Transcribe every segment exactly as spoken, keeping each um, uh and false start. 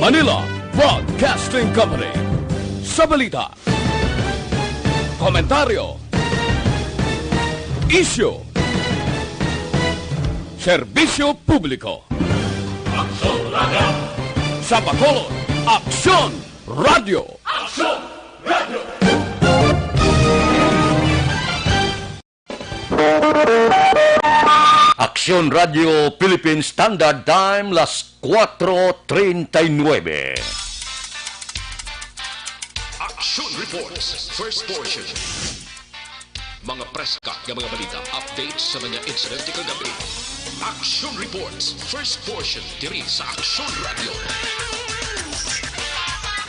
Manila Broadcasting Company. Sa balita, komentaryo, isyu, serbisyo publiko. Aksyon Radio. Sa Bacolod, Aksyon Radio. Aksyon Radio. Aksyon Radio Philippine Standard Time, las cuatro treinta y nueve. Action Reports, first portion. Mga preska nga mga balita, updates sa mga insidente kagabi. Action Reports, first portion, diri sa Action Radio.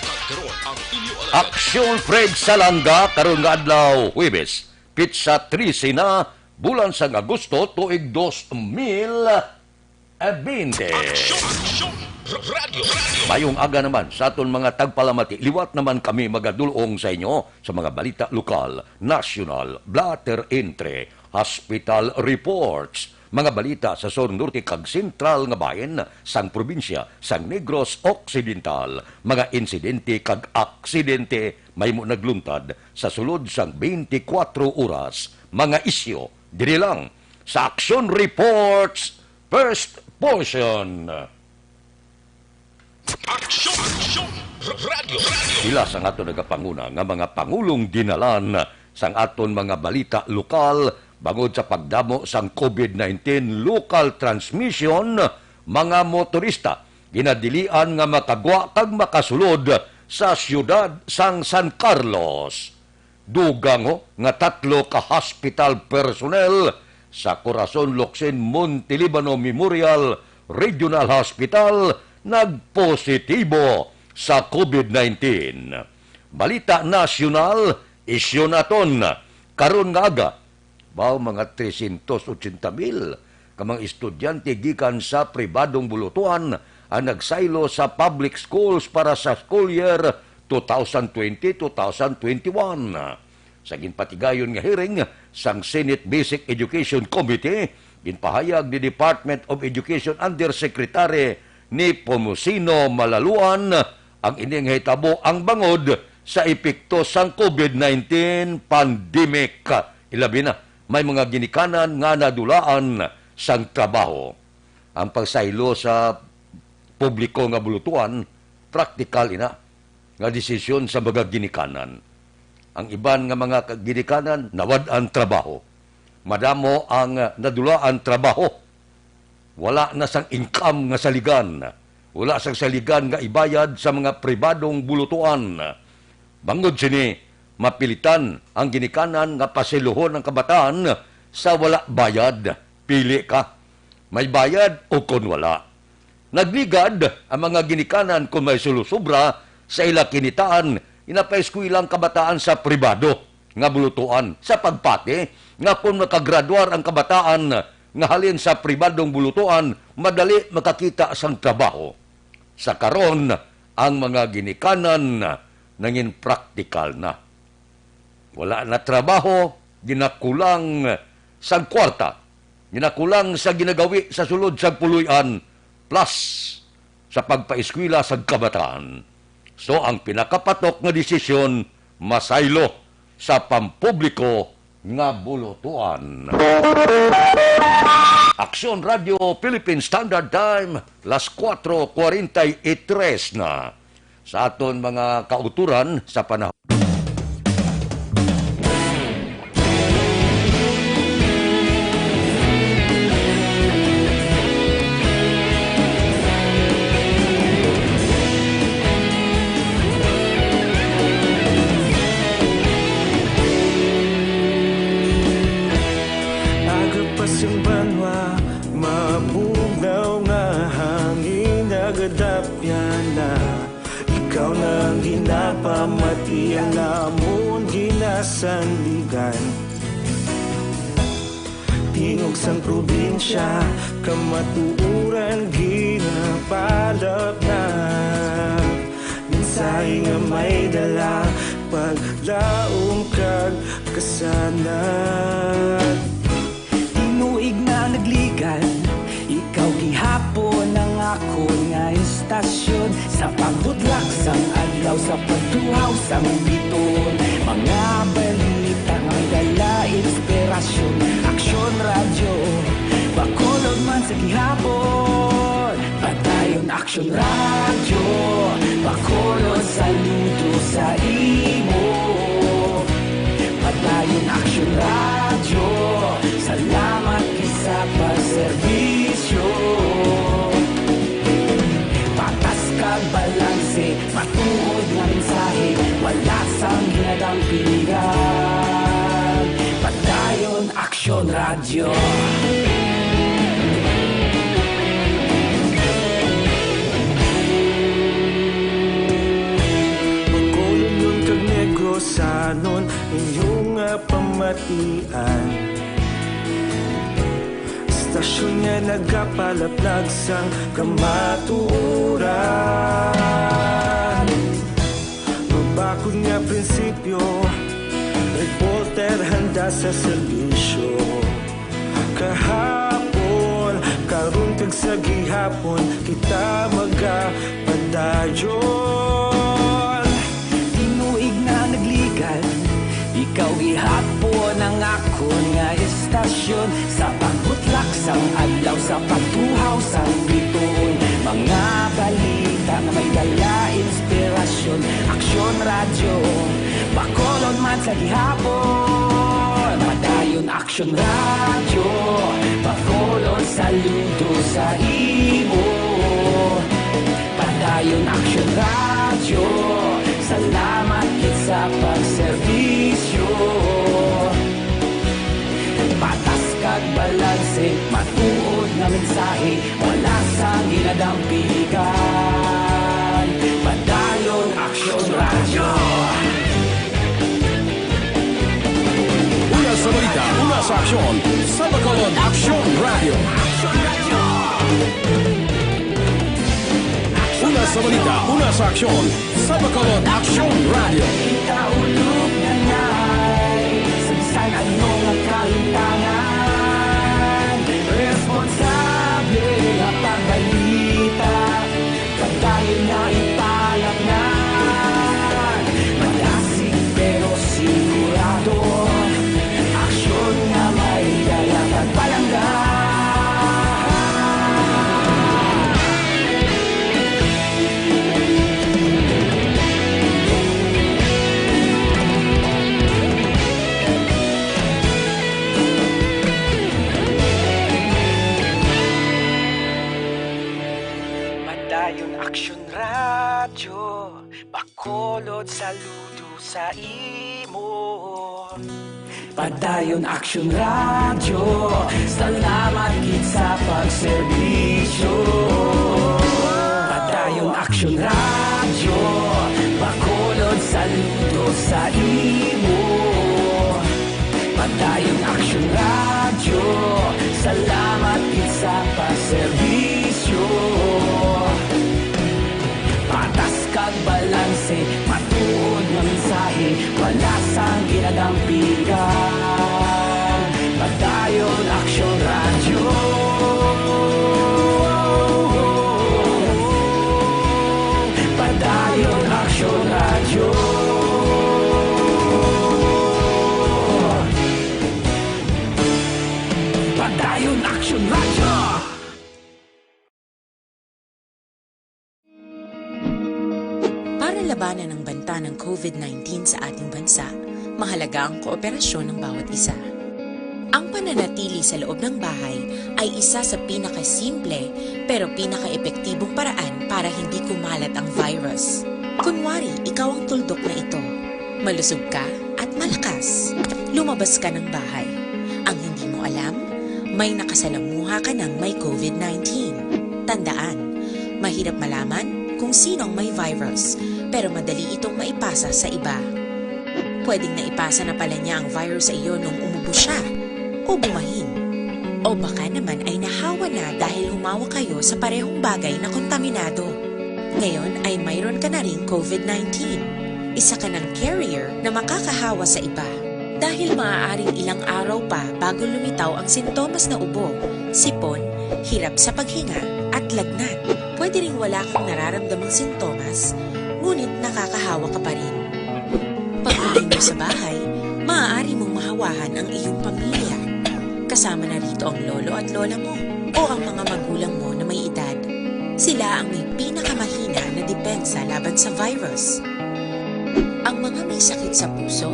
Kag karon ang inyo alagad. Aksyon Fred Salanga, karon nga adlaw, Huwebes, pitsa trese na, bulan sang Agosto, tuig dos mil bente. Aksyon! Aksyon! Radyo! Radyo! Mayong aga naman sa aton mga tagpalamati. Liwat naman kami magadul-ong sa inyo sa mga balita lokal, nasyonal, blotter entry, hospital reports, mga balita sa sur, norte kag sentral nga bahin sang probinsya sang Negros Occidental, mga insidente kag aksidente mahimo nagluntad sa sulod sang twenty-four oras, mga isyu diri lang sa Action Reports First Portion. Aksyon! Aksyon! Radyo! Radyo! Pila sang aton nagapanguna nga mga pangulong dinalan sang aton mga balita lokal bangod sa pagdamo sang COVID nineteen local transmission, mga motorista ginadilian nga makagwa kag makasulod sa siyudad sang San Carlos. Dugang ho nga tatlo ka hospital personnel sa Corazon Locsin Montelibano Memorial Regional Hospital nagpositibo sa COVID nineteen. Balita nasyonal, isyu naton karon nga aga. Baw mga trescientos ochenta mil ka mga estudyante gikan sa pribadong bulutuan ang nagsaylo sa public schools para sa school year two thousand twenty, two thousand twenty-one. Sa ginpatigayon nga hearing sang Senate Basic Education Committee, ginpahayag ni Department of Education Undersecretary Nepomuceno Malaluan ang ini nga hitabo ang bangod sa epekto sang COVID nineteen pandemic. Ilabi na, may mga ginikanan nga nadulaan sang trabaho. Ang pagsaylo sa publiko nga bulutuan, praktikal ina nga desisyon sa mga ginikanan. Ang iban nga mga ka-, ginikanan nawad-an trabaho. Madamo ang, ah, nadulaan trabaho. Wala na sang income nga saligan. Wala sang saligan nga ibayad sa mga pribadong bulutuan. Bangod sini, mapilitan ang ginikanan nga pasaylohon ang kabataan sa wala bayad. Pili ka, may bayad o kon wala. Nagligad ang mga ginikanan kon may sulosobra sa ila kinitaan, ginapaeskwela ang kabataan sa pribado nga bulutuan, sa pagpati nga kon makagradwar ang kabataan nga halin sa pribadong bulutuan, madali makakita sang trabaho. Sa karon, ang mga ginikanan nangin praktikal na. Wala na trabaho, ginakulang sang kwarta, ginakulang sa ginagawi sa sulod sang puloy-an, plus sa pagpaeskwela sang kabataan. So, ang pinakapatok nga desisyon, masaylo sa pampubliko nga bulutuan. Aksyon Radio Philippine Standard Time, las cuatro cuarenta y tres na. Sa aton mga kauturan sa panahon. Aga pa sing banwa, mabugnaw nga hangin nagadapyan na. Ikaw na ang ginapamati, ang amon ginasandigan. Tingog sang probinsya, kamatuoran ginapalapnap. Mensahe nga may dala, paglaom kag kasanag. Tinuig na nagligad, ikaw gihapon Ang akon nga istasyon, sa pagbudlak sang adlaw, sa pagtuhaw sang biton, mga balita nga may dala inspirasyon. Aksyon Radyo, Bacolod man sa gihapon. Padayon Aksyon Radyo, Bacolod saludo sa imo. Padayon Aksyon Radyo, salamat gid sa pagserbisyo. Patas kag balanse, matuod nga mensahe, wala sang ginadampigan. Padayon Aksyon Radyo. Bacolodnon kag Negrosanon, inyo nga pamatian. Istasyon nga nagapalaplag sang kamatuoran. Mabakod nga prinsipyo, reporter handa sa serbisyo. Kahapon, karon kag sa gihapon, kita magapadayon. Tinuig na nagligad, ikaw gihapon ang akon nga istasyon. Sa pagbutlak sang adlaw, sa pagtuhaw sang biton, mga balita nga may dala inspirasyon. Aksyon Radyo, Bacolod man sa gihapon. Padayon Aksyon Radyo, Bacolod saludo sa imo. Padayon Aksyon Radyo, salamat gid sa pagserbisyo. Patas kag balanse, matuod nga mensahe, wala sang ginadampigan. Padayon Aksyon Radyo. Una sa balita, una sa aksyon, sa Bacolod Aksyon Radyo. Una sa balita, una sa aksyon, sa Bacolod Aksyon Radyo. Kita ulog na ngay, sa bisan ano nga kalimtangan, responsable nga pagbalita, padayon nga ipalatnan. Madasig pero sigurado, aksyon nga may dala kag palangga. Padayon Aksyon Radyo, Bacolod saludo sa imo. Padayon Aksyon Radyo, salamat gid sa pagserbisyo. Padayon Aksyon Radyo, Bacolod saludo sa imo. Padayon Aksyon Radyo, salamat gid sa pagserbisyo. Patas kag balanse, matuod nga mensahe, wala sang ginadampigan. Padayon Aksyon Radyo. Padayon Aksyon Radyo. Padayon Aksyon Radyo. Para labanan ang banta ng COVID nineteen sa ating bansa, mahalaga ang kooperasyon ng bawat isa. Ang pananatili sa loob ng bahay ay isa sa pinakasimple pero pinakaepektibong paraan para hindi kumalat ang virus. Kunwari, ikaw ang tuldok na ito. Malusog ka at malakas. Lumabas ka ng bahay. Ang hindi mo alam, may nakasalamuha ka ng may COVID nineteen. Tandaan, mahirap malaman kung sino ang may virus, pero madali itong maipasa sa iba. Pwedeng naipasa na pala niya ang virus sa iyo nung umubo siya o bumahin. O baka naman ay nahawa na dahil humawak kayo sa parehong bagay na kontaminado. Ngayon ay mayroon ka na ring COVID nineteen. Isa ka ng carrier na makakahawa sa iba. Dahil maaaring ilang araw pa bago lumitaw ang sintomas na ubo, sipon, hirap sa paghinga, at lagnat. Pwede ring wala kang nararamdamang sintomas, ngunit nakakahawa ka pa rin. Pag-uwi mo sa bahay, maaari mong mahawahan ang iyong pamilya. Kasama na rito ang lolo at lola mo o ang mga magulang mo na may edad. Sila ang may pinakamahina na depensa laban sa virus. Ang mga may sakit sa puso,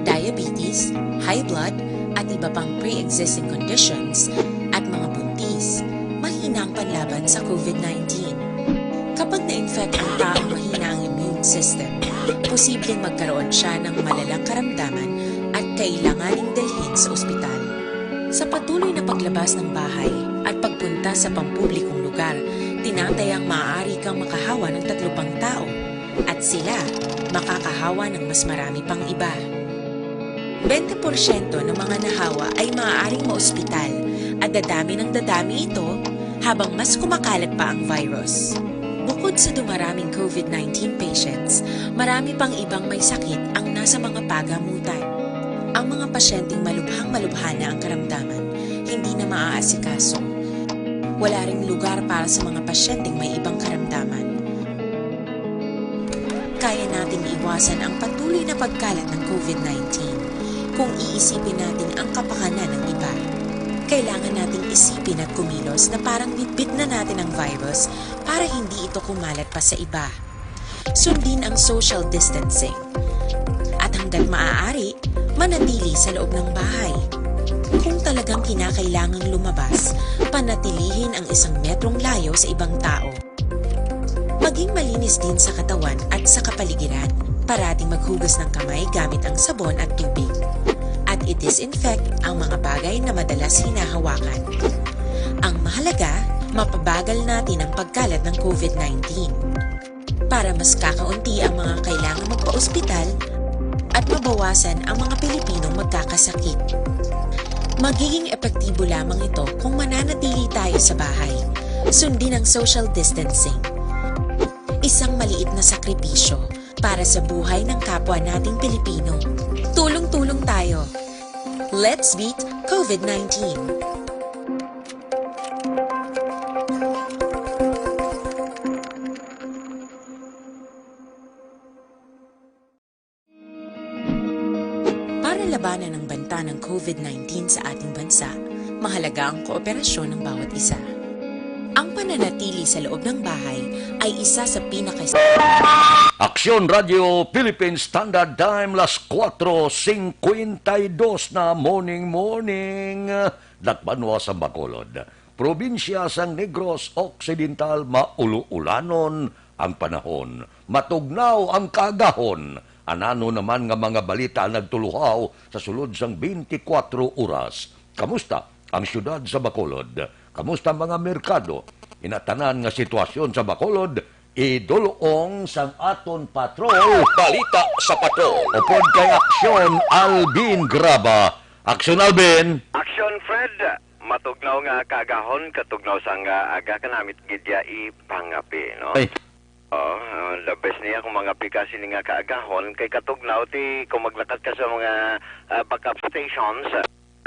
diabetes, high blood, at iba pang pre-existing conditions, at mga buntis, mahina ang panlaban sa COVID nineteen. Kapag na-infect ang taong mahina ang immune system, posibleng magkaroon siya ng malalang karamdaman at kailanganing dalhin sa ospital. Sa patuloy na paglabas ng bahay at pagpunta sa pampublikong lugar, tinatayang maaari kang makahawa ng tatlo pang tao at sila makakahawa ng mas marami pang iba. Bente porsyento ng mga nahawa ay maaaring maospital at dadami ng dadami ito habang mas kumakalat pa ang virus. Bukod sa dumaraming COVID nineteen patients, marami pang ibang may sakit ang nasa mga pagamutan. Ang mga pasyenteng malubhang-malubha na ang karamdaman, hindi na maaasikaso. Wala ring lugar para sa mga pasyenteng may ibang karamdaman. Kaya nating iwasan ang patuloy na pagkalat ng COVID nineteen kung iisipin natin ang kapakanan ng iba. Kailangan nating isipin at kumilos na parang bitbit na natin ang virus para hindi ito kumalat pa sa iba. Sundin ang social distancing. At hanggat maaari, manatili sa loob ng bahay. Kung talagang kinakailangang lumabas, panatilihin ang isang metrong layo sa ibang tao. Maging malinis din sa katawan at sa kapaligiran. Parating maghugas ng kamay gamit ang sabon at tubig. At i-disinfect ang mga bagay na madalas hinahawakan. Ang mahalaga, mapabagal natin ang pagkalat ng COVID nineteen para mas kakaunti ang mga kailangang magpa-ospital at mabawasan ang mga Pilipinong magkakasakit. Magiging epektibo lamang ito kung mananatili tayo sa bahay. Sundin ang social distancing. Isang maliit na sakripisyo para sa buhay ng kapwa nating Pilipino. Tulong-tulong tayo. Let's beat COVID nineteen. Para labanan ang banta ng COVID nineteen sa ating bansa, mahalaga ang kooperasyon ng bawat isa. Ang pananatili sa loob ng bahay ay isa sa pinaka- Aksyon Radio Philippine Standard Time, las kuwatro singkwenta y dos na, morning, morning. Dakbanwa sang Bacolod, probinsya sang Negros Occidental, maulo-ulanon ang panahon, matugnaw ang kaagahon. Anano naman nga mga balita ang nagtuluhaw sa sulod sang twenty-four oras? Kamusta ang siyudad sa Bacolod? Kamusta ang mga merkado? Ina tanan nga sitwasyon sa Bacolod, idul-ong sang aton patrol. Balita sa patrol. Upod kay Aksyon Alvin Graba. Aksyon Alvin. Aksyon Fred. Matugnaw nga kaagahon, katugnaw sang, ah, aga, kanamit gid ya ipangapi, no? Ay. Oo, ah, the best niya kung mangapi ka sini nga kaagahon, kay katugnaw ti kung maglakat ka sa mga, ah, backup stations,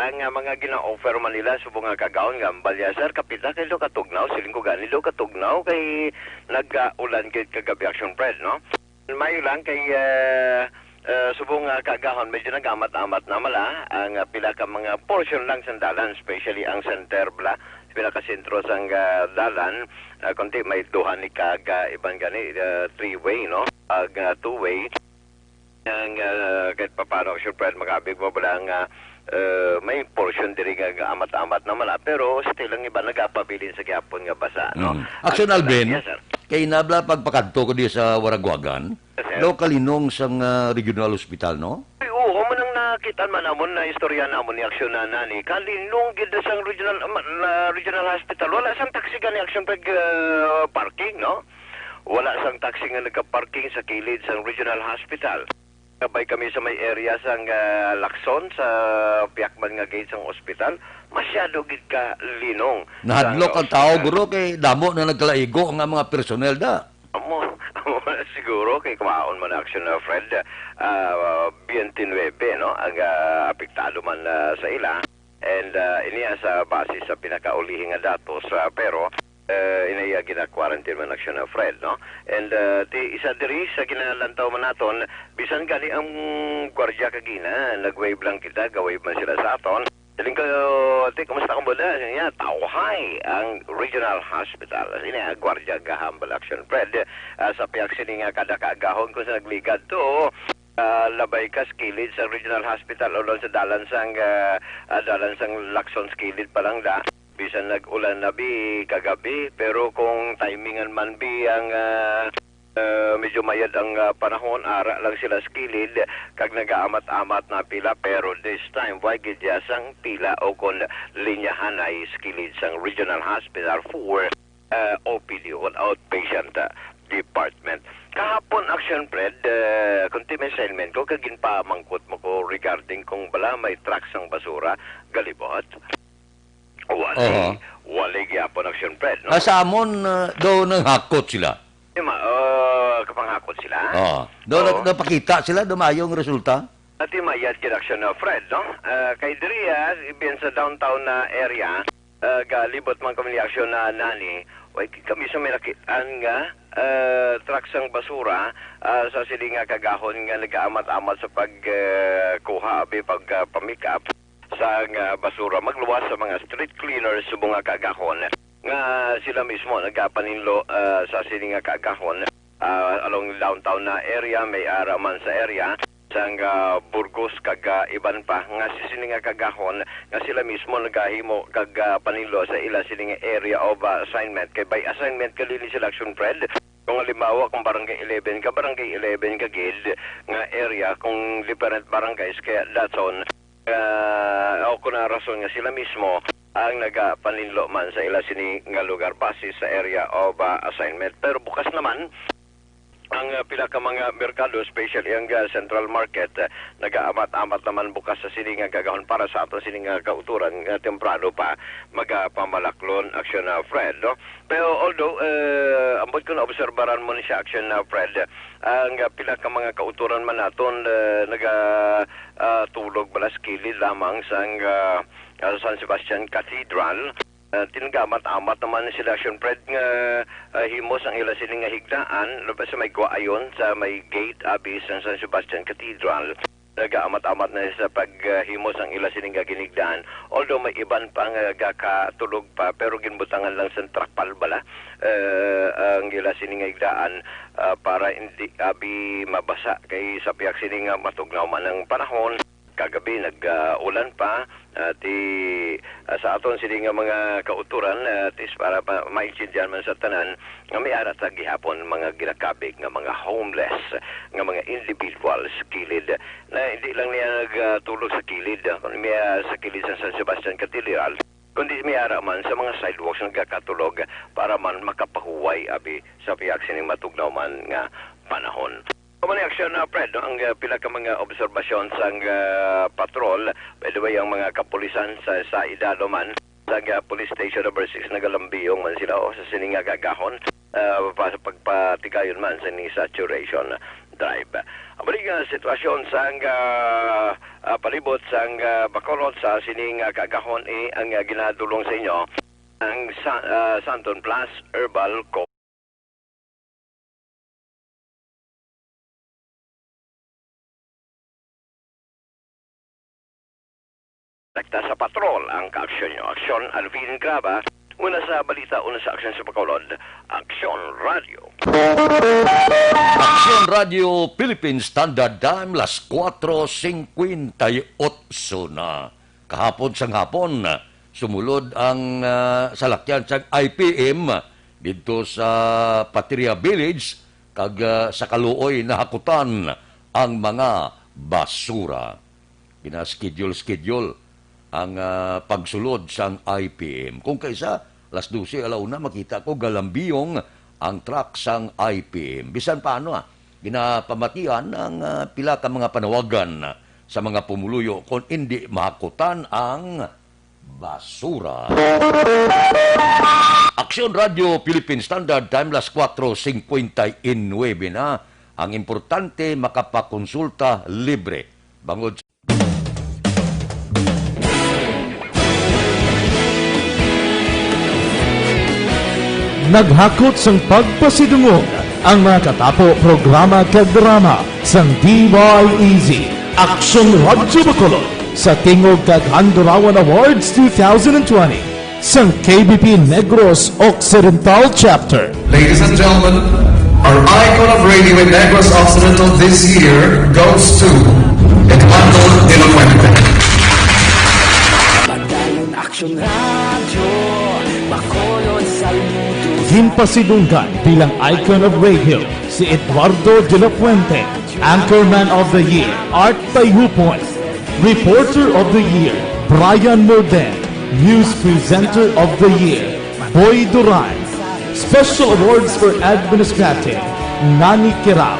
ang, ah, mga gina-offer man nila subong nga kaagahon nga, "Ambal ya, sir, kapita kay daw katugnaw," siling ko gani, "Daw katugnaw kay nag-ulan gid kagabi, Action Fred," no? Mayo lang kay, ah, ah, subong nga kaagahon, medyo nag-amat-amat na mala ang, ah, pila ka mga portion lang sang dalan, especially ang center bala, pila ka sentro sang, ah, dalan, ah, kunti may duha ni kag, ah, iban gani, ah, three-way, no? Ag, ah, two-way. Ang, ah, kahit papano, siyempre, makabig mo bala nga, ah, may portion diri nga amat-amat na mala, pero still ang iba nagapabilin sa gihapon nga basa, no? Mm. Action, Alvin, yes, sir. Kay nabla pagpakadto ko di sa Waraguagan, Yes, sir. Daw kalinong sang, ah, regional hospital, no? Ay, oo, man ang nakita man namon, na istorya namon ni Aksyon na nani. Kalinong gid sang regional, ma-, na regional hospital. Wala sang taxi gani, Aksyon, pag, ah, parking, no? Wala sang taxi nga nagka-parking sa kilid sang regional hospital. Kabay kami sa may area sang, ah, Lacson, sa pihak man nga gate sang ospital. Masyado gid ka linong. Nahadlok ang tao, guro, kay damo na nagkalaigo nga mga personnel da. Amo, amo na siguro kay kumaon man Action, uh, Fred, ah, twenty-nine, no, ang, ah, apektado man, ah, sa ila. And, ah, iniya sa base sa pinakaulihi nga datos, ah, pero, Eh, inaya gina-quarantine man, Action, ah, Fred, no? And, ah, ti isa diri sa ginalantaw man naton, bisan gani ang gwardiya kagina, nag-wave lang kita, ga-wave man sila sa aton. Siling ko, "Ti, kumusta ka, Buda?" Siling niya, "Tawhay ang Regional Hospital." Sini ang gwardiya gahambal, Action Fred. Ah, sa pihak sini nga kada kaagahon ko sa nagligad to, ah, labay ka sa kilid sa Regional Hospital, o lang sa dalan sang, ah, ah, dalan sang Lacson sa kilid pa lang da. Bisan nag-ulan na bi kagabi, pero kung timingan man bi ang, ah, ah, medyo mayad ang, ah, panahon, ara lang sila sa kilid, kag nagaamat-amat na pila. Pero this time, why gid ya sang pila o kon linyahanay sa kilid sang Regional Hospital for, ah, O P D o kon outpatient, ah, department? Kahapon, Action Fred, ah, kung ti may assignment ko, kag ginpamangkot mo ko regarding kung bala may truck sang basura galibot. Wali, Oho. wali gyapon, Action Fred, no? Ah, sa amon, ah, daw nanghakot sila. Di ma-, ah, kapanghakot sila? Oo. Daw Oo. nag-, napakita sila, daw maayo ang resulta? Ati mayad gid, Action, ah, Fred, no? Ah, kay diri, ah, ibin sa downtown na area, ah, galibot man kami ni Action na nani, way kami sa may nakit-an nga, ah, truck sang basura, ah, sa sini nga kagahon nga nagaamat-amat sa pag, ah, kuha, abi, pag, ah, pa-pick up. Sang, ah, basura, magluwas sa mga street cleaners subong nga kaagahon nga sila mismo nagapaninlo, ah, sa sini nga kaagahon, ah, along downtown na area, may ara man sa area sang, ah, Burgos kag, ah, iban pa nga sa sini nga kaagahon nga sila mismo nagahimo kag, ah, paninlo sa ila sini nga area of, ah, assignment. Kay by assignment gali ni sila, Action Fred. Kung halimbawa, kung barangay eleven ka, barangay eleven ka gid nga area, kung different barangays, kaya that's on. Ah, o kon ano rason nga sila mismo ang nagapaninlo man sa ila sini nga lugar base sa area of, ah, assignment. Pero bukas naman ang, ah, pila ka mga merkado, especially ang, ah, Central Market, ah, nagaamat-amat naman bukas sa sini nga kaagahon para sa aton sini nga kauturan nga temprano pa magapamalaklon, Action, ah, Fred, no? Pero although, eh, ambot ko naobserbaran mo ni siya, Action, ah, Fred, ang, ah, pila ka mga kauturan man naton, eh, naga, ah, tulog bala sa kilid lamang sang, ah, ah, San Sebastian Cathedral. Ah, tinagamat-amat naman sila, Action Fred, nga, ah, himos ang ila sini nga higdaan, labi sa may kuwaayon, sa may gate, abi, sang San Sebastian Cathedral. Nagaamat-amat na sa paghimos ang ila sini nga ginhigdaan. Although may iban pa nga gakatulog pa, pero ginbutangan lang sang trapal bala, eh, ang ila sini nga higdaan, ah, para hindi abi mabasa. Kay sa pihak sini nga matugnaw man ang panahon, kagabi nag, ah, ulan pa, ah, ti, ah, sa aton sini nga mga kauturan, ah, tis para ma-, maintindihan man sa tanan, nga may ara ta gihapon mga ginakabig nga mga homeless, nga mga individuals kilid, na hindi lang niya nagtulog sa kilid, ah, kundi may, ah, sa kilid sa San Sebastian Cathedral, kundi may ara man sa mga sidewalks nagakatulog para man makapahuway abi sa pihak sining matugnaw man nga panahon. Human ni Action, ah, Fred, no? Ang, ah, pila ka mga obserbasyon sang, ah, patrol, by the way, ang mga kapulisan sa, sa Idalo man, sa, ah, Police Station Number Six, nagalambiyong man sila, oh, sa sini nga kaagahon, ah, pa-, pagpatigayon man sa ni Saturation Drive. Ang balik nga sitwasyon sang, ah, ah, palibot sang, ah, Bacolod sa sini nga kaagahon, eh, ang, ah, ginadulong sa inyo ang sa, ah, Santon Plus Herbal Co. Rekta sa patrol ang kaaksyon nyo. Aksyon, Alvin Graba. Una sa balita, una sa aksyon sa Bacolod. Aksyon Radio. Aksyon Radio Philippine Standard Time, las cuatro cincuenta y ocho na. Kahapon sang hapon, sumulod ang, ah, salakyan sang I P M didto sa Patria Village, kag, ah, sa kaluoy nahakutan ang mga basura. Gina-schedule-schedule ang, ah, pagsulod sang I P M. Kung kaisa, alas dose, ala una, makita ko galambiyong ang truck sang I P M. Bisan paano, ah, ginapamatian ang, ah, pila ka mga panawagan sa mga pumuluyo kon indi mahakutan ang basura. Aksyon Radio Philippine Standard Time, las cuatro cincuenta y nueve na. Ang importante, makapakonsulta libre. Bangod Naghakot sang pagpasidungog ang mga katapo, programa kag drama sang D Y E Z, Aksyon Radyo Bacolod, sa tingog kag Handurawan Awards two thousand twenty sang K B P Negros Occidental Chapter. Ladies and gentlemen, our icon of radio in Negros Occidental this year goes to Eduardo de la Fuente. Padayon Aksyon Radyo, Bacolod, Saludo. Ginpasidunggan bilang icon of radio si Eduardo de la Fuente, Anchorman of the Year, Art Tayhupon, Reporter of the Year, Brian Morden, News Presenter of the Year, Boy Duran, Special Awards for Administrative, Nani Kirao,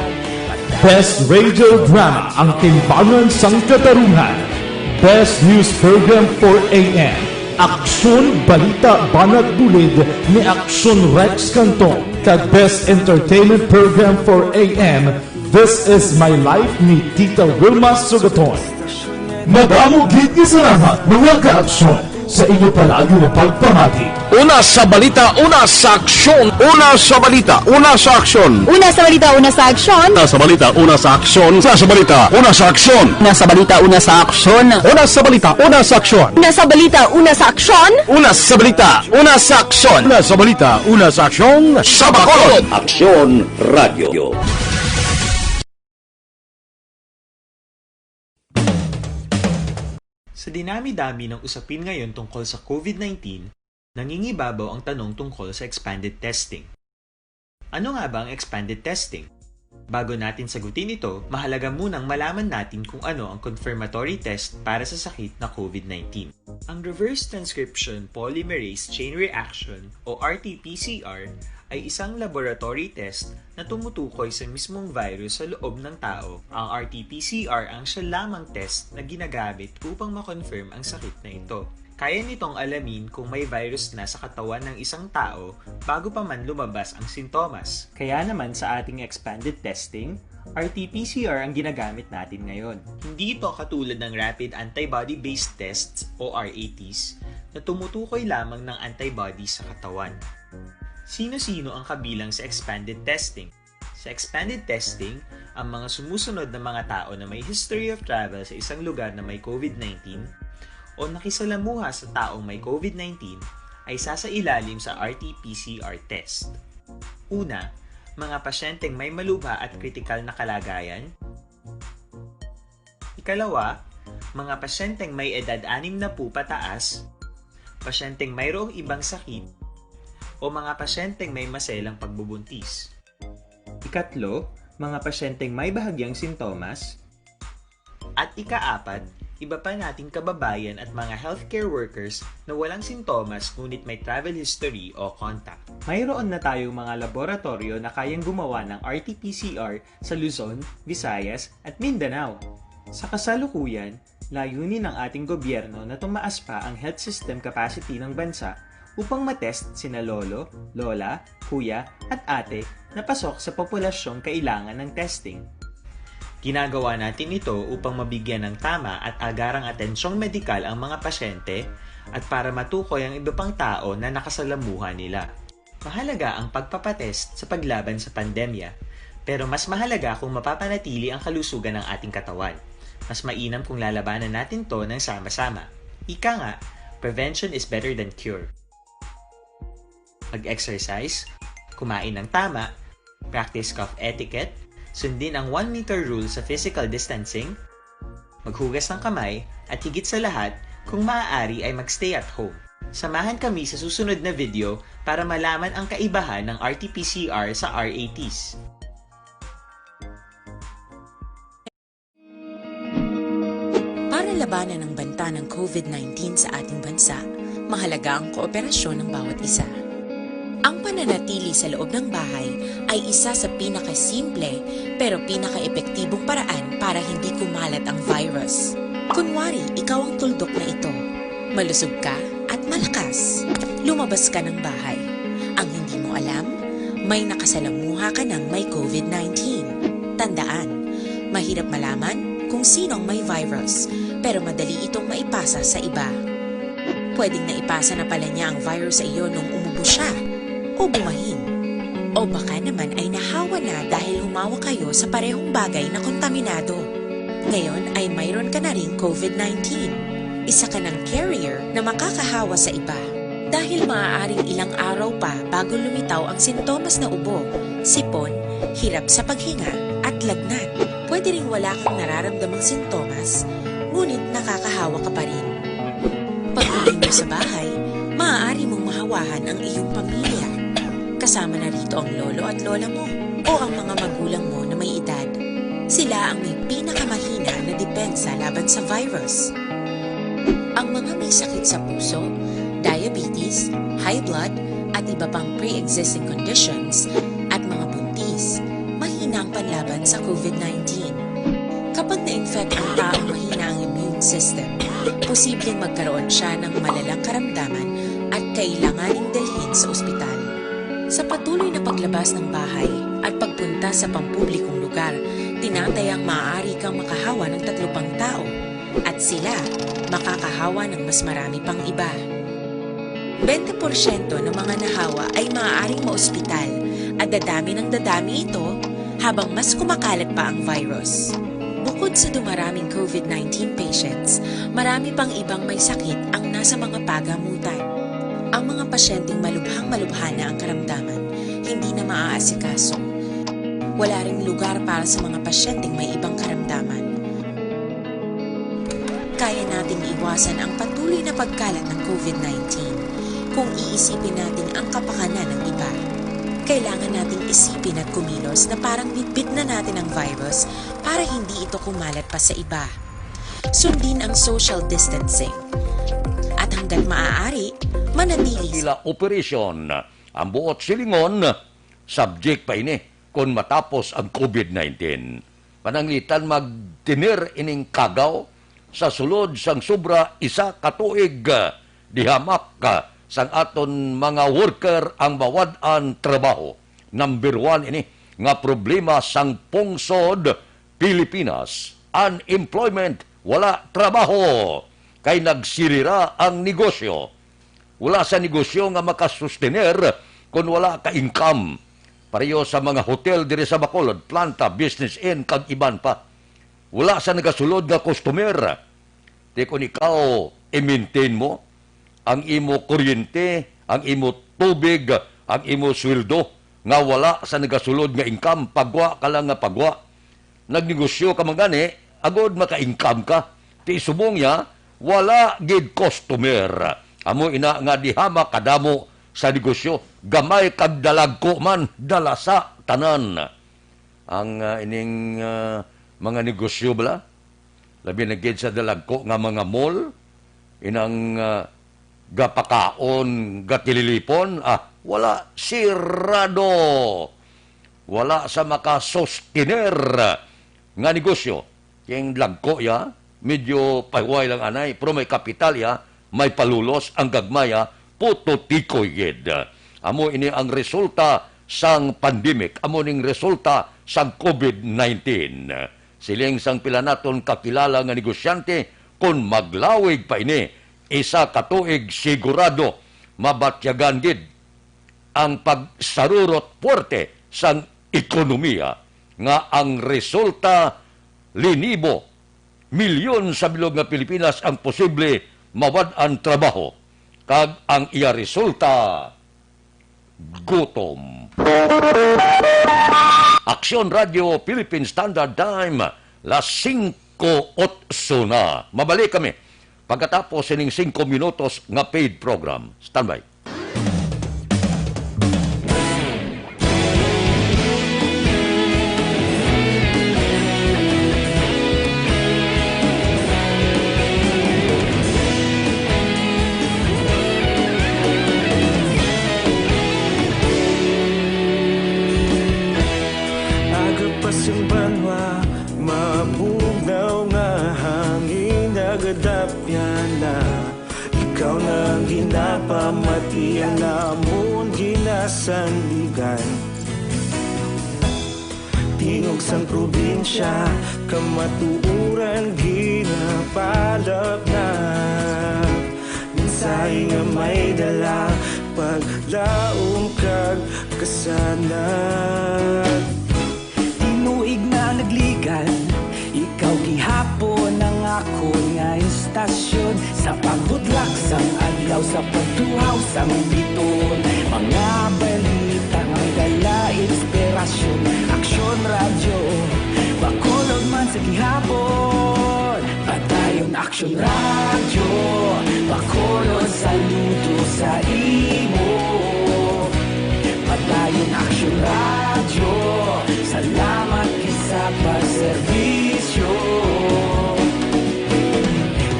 Best Radio Drama, Ang Timbangan sang Katarungan, Best News Program four A M, Aksyon Balita Banat Bulid ni Aksyon Rex Canton, kag Best Entertainment Program four A M, This Is My Life ni Tita Wilma Sugaton. Madamo gid nga salamat, mga kaaksyon, sa inyo palagi nga pagpamati. Una sa balita, una sa aksyon. Una sa balita, una sa aksyon. Una sa balita, una sa aksyon. Una sa balita, una sa aksyon. Una sa balita, una sa aksyon. Una sa balita, una sa aksyon. Una sa balita, una sa aksyon. Una sa balita, una sa aksyon. Una sa balita, una sa aksyon. Una sa balita, una sa aksyon. Sa Bacolod. Aksyon Radio. Sa dinami-dami ng usapin ngayon tungkol sa COVID nineteen, nangingibabaw ang tanong tungkol sa expanded testing. Ano nga ba ang expanded testing? Bago natin sagutin ito, mahalaga munang malaman natin kung ano ang confirmatory test para sa sakit na COVID nineteen. Ang reverse transcription polymerase chain reaction o R T P C R ay isang laboratory test na tumutukoy sa mismong virus sa loob ng tao. Ang R T P C R ang siya lamang test na ginagamit upang ma-confirm ang sakit na ito. Kaya nitong alamin kung may virus na sa katawan ng isang tao bago pa man lumabas ang sintomas. Kaya naman sa ating expanded testing, R T P C R ang ginagamit natin ngayon. Hindi ito katulad ng rapid antibody-based tests o R A Ts na tumutukoy lamang ng antibodies sa katawan. Sino-sino ang kabilang sa expanded testing? Sa expanded testing, ang mga sumusunod na mga tao na may history of travel sa isang lugar na may COVID nineteen o nakisalamuha sa taong may COVID nineteen ay sasailalim sa R T P C R test. Una, mga pasyenteng may malubha at kritikal na kalagayan. Ikalawa, mga pasyenteng may edad anim na po pataas, pasyenteng mayroong ibang sakit, o mga pasyenteng may maselang pagbubuntis. Ikatlo, mga pasyenteng may bahagyang sintomas. At ikaapat, iba pa nating kababayan at mga healthcare workers na walang sintomas ngunit may travel history o contact. Mayroon na tayong mga laboratoryo na kayang gumawa ng R T P C R sa Luzon, Visayas, at Mindanao. Sa kasalukuyan, layunin ng ating gobyerno na tumaas pa ang health system capacity ng bansa upang matest sina lolo, lola, kuya, at ate na pasok sa populasyong kailangan ng testing. Ginagawa natin ito upang mabigyan ng tama at agarang atensyong medikal ang mga pasyente at para matukoy ang iba pang tao na nakasalamuha nila. Mahalaga ang pagpapatest sa paglaban sa pandemya, pero mas mahalaga kung mapapanatili ang kalusugan ng ating katawan. Mas mainam kung lalabanan natin 'to ng sama-sama. Ika nga, prevention is better than cure. Mag-exercise, kumain ng tama, practice cough etiquette, sundin ang one meter rule sa physical distancing, maghugas ng kamay, at higit sa lahat, kung maaari ay mag-stay at home. Samahan kami sa susunod na video para malaman ang kaibahan ng R T P C R sa R A Ts. Para labanan ang banta ng COVID nineteen sa ating bansa, mahalaga ang kooperasyon ng bawat isa. Ang pananatili sa loob ng bahay ay isa sa pinakasimple pero pinakaepektibong paraan para hindi kumalat ang virus. Kunwari, ikaw ang tuldok na ito. Malusog ka at malakas. Lumabas ka ng bahay. Ang hindi mo alam, may nakasalamuha ka ng may COVID nineteen. Tandaan, mahirap malaman kung sino ang may virus, pero madali itong maipasa sa iba. Pwedeng naipasa na pala niya ang virus sa iyo nung umubo siya. o bumahin. O baka naman ay nahawa na dahil humawak kayo sa parehong bagay na kontaminado. Ngayon ay mayroon ka na ring COVID nineteen. Isa ka ng carrier na makakahawa sa iba. Dahil maaaring ilang araw pa bago lumitaw ang sintomas na ubo, sipon, hirap sa paghinga, at lagnat. Pwede ring wala kang nararamdamang sintomas, ngunit nakakahawa ka pa rin. Pag-uwi mo sa bahay, maaari mong mahawahan ang iyong pamilya. Kasama na rito ang lolo at lola mo o ang mga magulang mo na may edad. Sila ang may pinakamahina na depensa laban sa virus. Ang mga may sakit sa puso, diabetes, high blood, at iba pang pre-existing conditions, at mga buntis, mahina ang panlaban sa COVID nineteen. Kapag na-infect ang taong mahina ang immune system, posibleng magkaroon siya ng malalang karamdaman at kailanganing dalhin sa ospital. Sa patuloy na paglabas ng bahay at pagpunta sa pampublikong lugar, tinatayang maaari kang makahawa ng tatlo pang tao at sila makakahawa ng mas marami pang iba. Bente porsyento ng mga nahawa ay maaaring maospital at dadami ng dadami ito habang mas kumakalat pa ang virus. Bukod sa dumaraming COVID nineteen patients, marami pang ibang may sakit ang nasa mga pagamutan. Ang mga pasyenteng malubhang malubha na ang karamdaman, hindi na maaasikaso. Wala ring lugar para sa mga pasyenteng may ibang karamdaman. Kaya nating iwasan ang patuloy na pagkalat ng COVID nineteen kung iisipin natin ang kapakanan ng iba. Kailangan nating isipin at kumilos na parang bitbit na natin ang virus para hindi ito kumalat pa sa iba. Sundin ang social distancing. At hanggat maaari, manatili sa Dakila operasyon. Ang buot silingon, subject pa ini kon matapos ang COVID nineteen. Pananglitan magtener ining kagaw sa sulod sang sobra isa ka tuig, ah, dihamak, ah, sang aton mga worker ang mawad-an trabaho. Number one ini nga problema sang pungsod Pilipinas, unemployment, wala trabaho, kay nagsirira ang negosyo. Wala sa negosyo nga makasustener kon wala ka income. Pareho sa mga hotel diri sa Bacolod, Planta, Business Inn, kag iban pa. Wala sa nagasulod nga customer. Ti kon ikaw, i-maintain mo ang imo kuryente, ang imo tubig, ang imo sweldo, nga wala sa nagasulod nga income, pagwa ka lang nga pagwa. Nagnegosyo ka man gani, agod maka-income ka. Ti subong niya, wala gid customer. Amo ina nga diha makadamo sa negosyo, gamay kag dalagko man, dalasa tanan. Ang, ah, ining, ah, mga negosyo bala, labi na gid sa dalagko nga mga mall, inang, ah, gapakaon, gatililipon, ah, wala, sirado. Wala sa makasustener nga negosyo. Kay ang dagko ya, medyo pahuway lang anay, pero may kapital ya, may palulos, ang gagmay ya, puto tikoy gid. Amo ini ang resulta sang pandemic, amo ning resulta sang COVID nineteen. Siling sang pila naton kakilala nga negosyante, kon maglawig pa ini, isa ka tuig sigurado mabatyagan gid ang pagsarurot puwerte sang ekonomiya, nga ang resulta, linibo, milyon sa bilog nga Pilipinas ang posible mawad-an trabaho, kag ang iya resulta, gutom. Aksyon Radio Philippine Standard Time, las singko otso na. Mabalik kami pagkatapos sining singko minutos nga paid program. Standby. Aga pa sing banwa, mabugnaw nga hangin, nagadapya na. Ikaw na ang ginapamatian, amon ginasandigan. Tingog sang probinsya, kamatuoran ginapalapnap. Mensahe nga may dala, Paglaom kag kasanag. Tinuig na nagligan, ikaw gihapon ang akon nga istasyon. Sa pagbudlak sang adlaw, sa pagtuhaw sang bituon, mga balita nga may dala inspirasyon. Aksyon Radyo, Bacolod man sa gihapon. Padayon Aksyon Radyo, Bacolod, saludo sa imo. Padayon Aksyon Radyo, salamat gid sa pagserbisyo.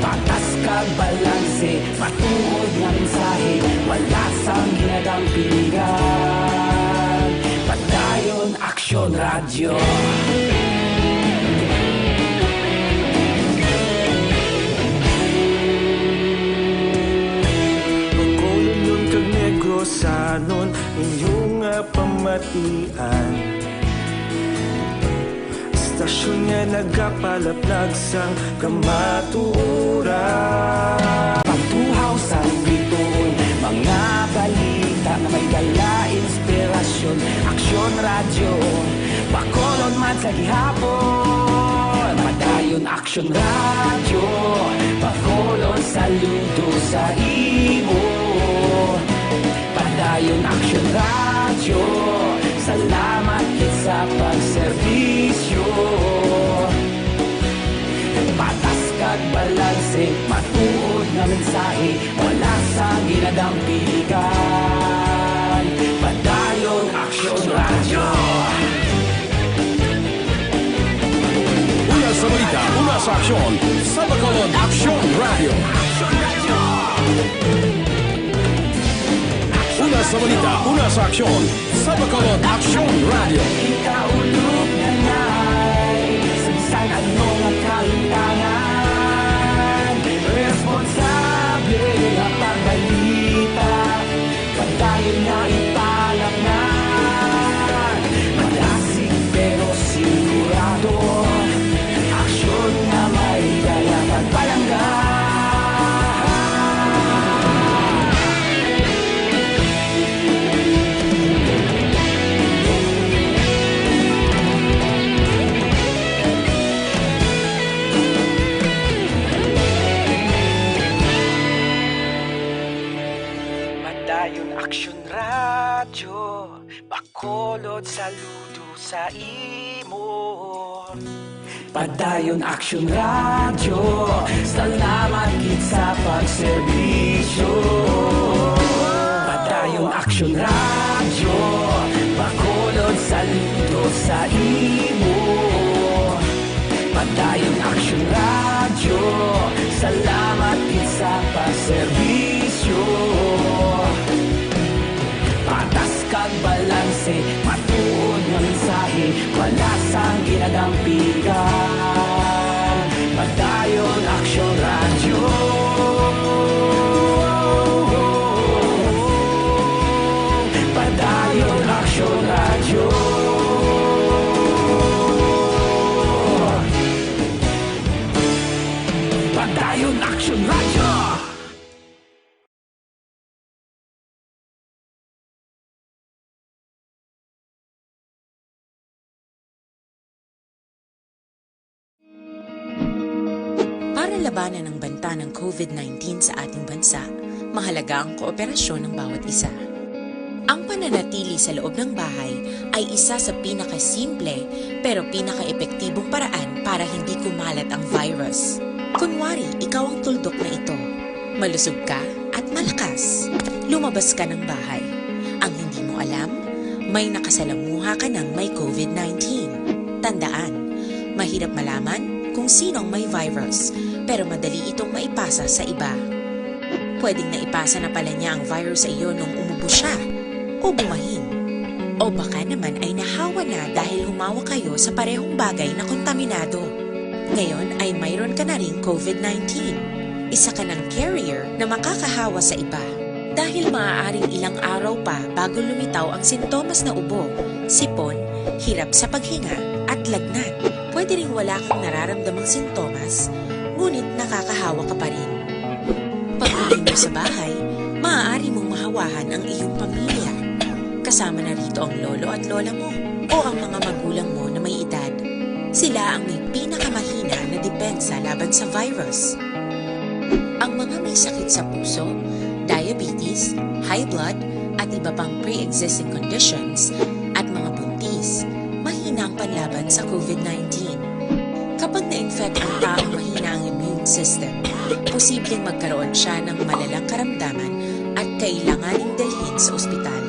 Patas kag balanse, matuod nga mensahe, wala sang ginadampigan. Padayon Aksyon Radyo. Bacolodnon kag Negrosanon, inyo nga pamatian. Istasyon nga nagapalaplag sang kamatuoran. Pagtuhaw sang bituon, mga balita nga may dala inspirasyon. Aksyon Radyo, Bacolod man sa gihapon. Padayon Aksyon Radyo, Bacolod, saludo sa imo. Padayon Aksyon Radyo, salamat gid sa pagserbisyo. Patas kag balanse, matuod nga mensahe, wala sang ginadampigan. Padayon Aksyon Radyo. Una sa balita, una sa aksyon, sa Bacolod Aksyon Radyo. Una sa balita, una sa aksyon, sa Bacolod Aksyon Radyo. Ikaulog na na'y sa bisan ano nga kahitangan. Responsable nga pagbalita, padayon nga ipalatngan. Malasig pero sigurado, aksyon nga may dala pagpalangga. Padayon Aksyon Radyo, Bacolod, saludo sa imo. Padayon Aksyon Radyo, salamat gid sa pagserbisyo. Padayon Aksyon Radyo, Bacolod, saludo sa imo. Padayon Aksyon Radyo, salamat gid sa pagserbisyo. Patas kag balanse, matuod nga mensahe, wala sang ginadampigan. Padayon Aksyon Radyo. Padayon Aksyon Radyo. Padayon Aksyon Radyo. Para labanan ang banta ng COVID nineteen sa ating bansa, mahalaga ang kooperasyon ng bawat isa. Ang pananatili sa loob ng bahay ay isa sa pinakasimple pero pinakaepektibong paraan para hindi kumalat ang virus. Kunwari, ikaw ang tuldok na ito. Malusog ka at malakas. Lumabas ka ng bahay. Ang hindi mo alam, may nakasalamuha ka ng may COVID nineteen. Tandaan, mahirap malaman kung sino ang may virus, pero madali itong maipasa sa iba. Pwedeng naipasa na pala niya ang virus sa iyo nung umubo siya o bumahin. O baka naman ay nahawa na dahil humawak kayo sa parehong bagay na kontaminado. Ngayon ay mayroon ka na ring COVID nineteen. Isa ka ng carrier na makakahawa sa iba. Dahil maaaring ilang araw pa bago lumitaw ang sintomas na ubo, sipon, hirap sa paghinga, at lagnat. Pwede ring wala kang nararamdamang sintomas, ngunit nakakahawa ka pa rin. Pag-uwi mo sa bahay, Maaari mong mahawahan ang iyong pamilya. Kasama na rito ang lolo at lola mo o ang mga magulang mo na may edad. Sila ang may pinakamahina na depensa laban sa virus. Ang mga may sakit sa puso, diabetes, high blood, at iba pang pre-existing conditions, at mga buntis, mahina ang panlaban sa COVID nineteen. Kapag na-infect ang taong mahina ang immune system, posibleng magkaroon siya ng malalang karamdaman at kailanganing dalhin sa ospital.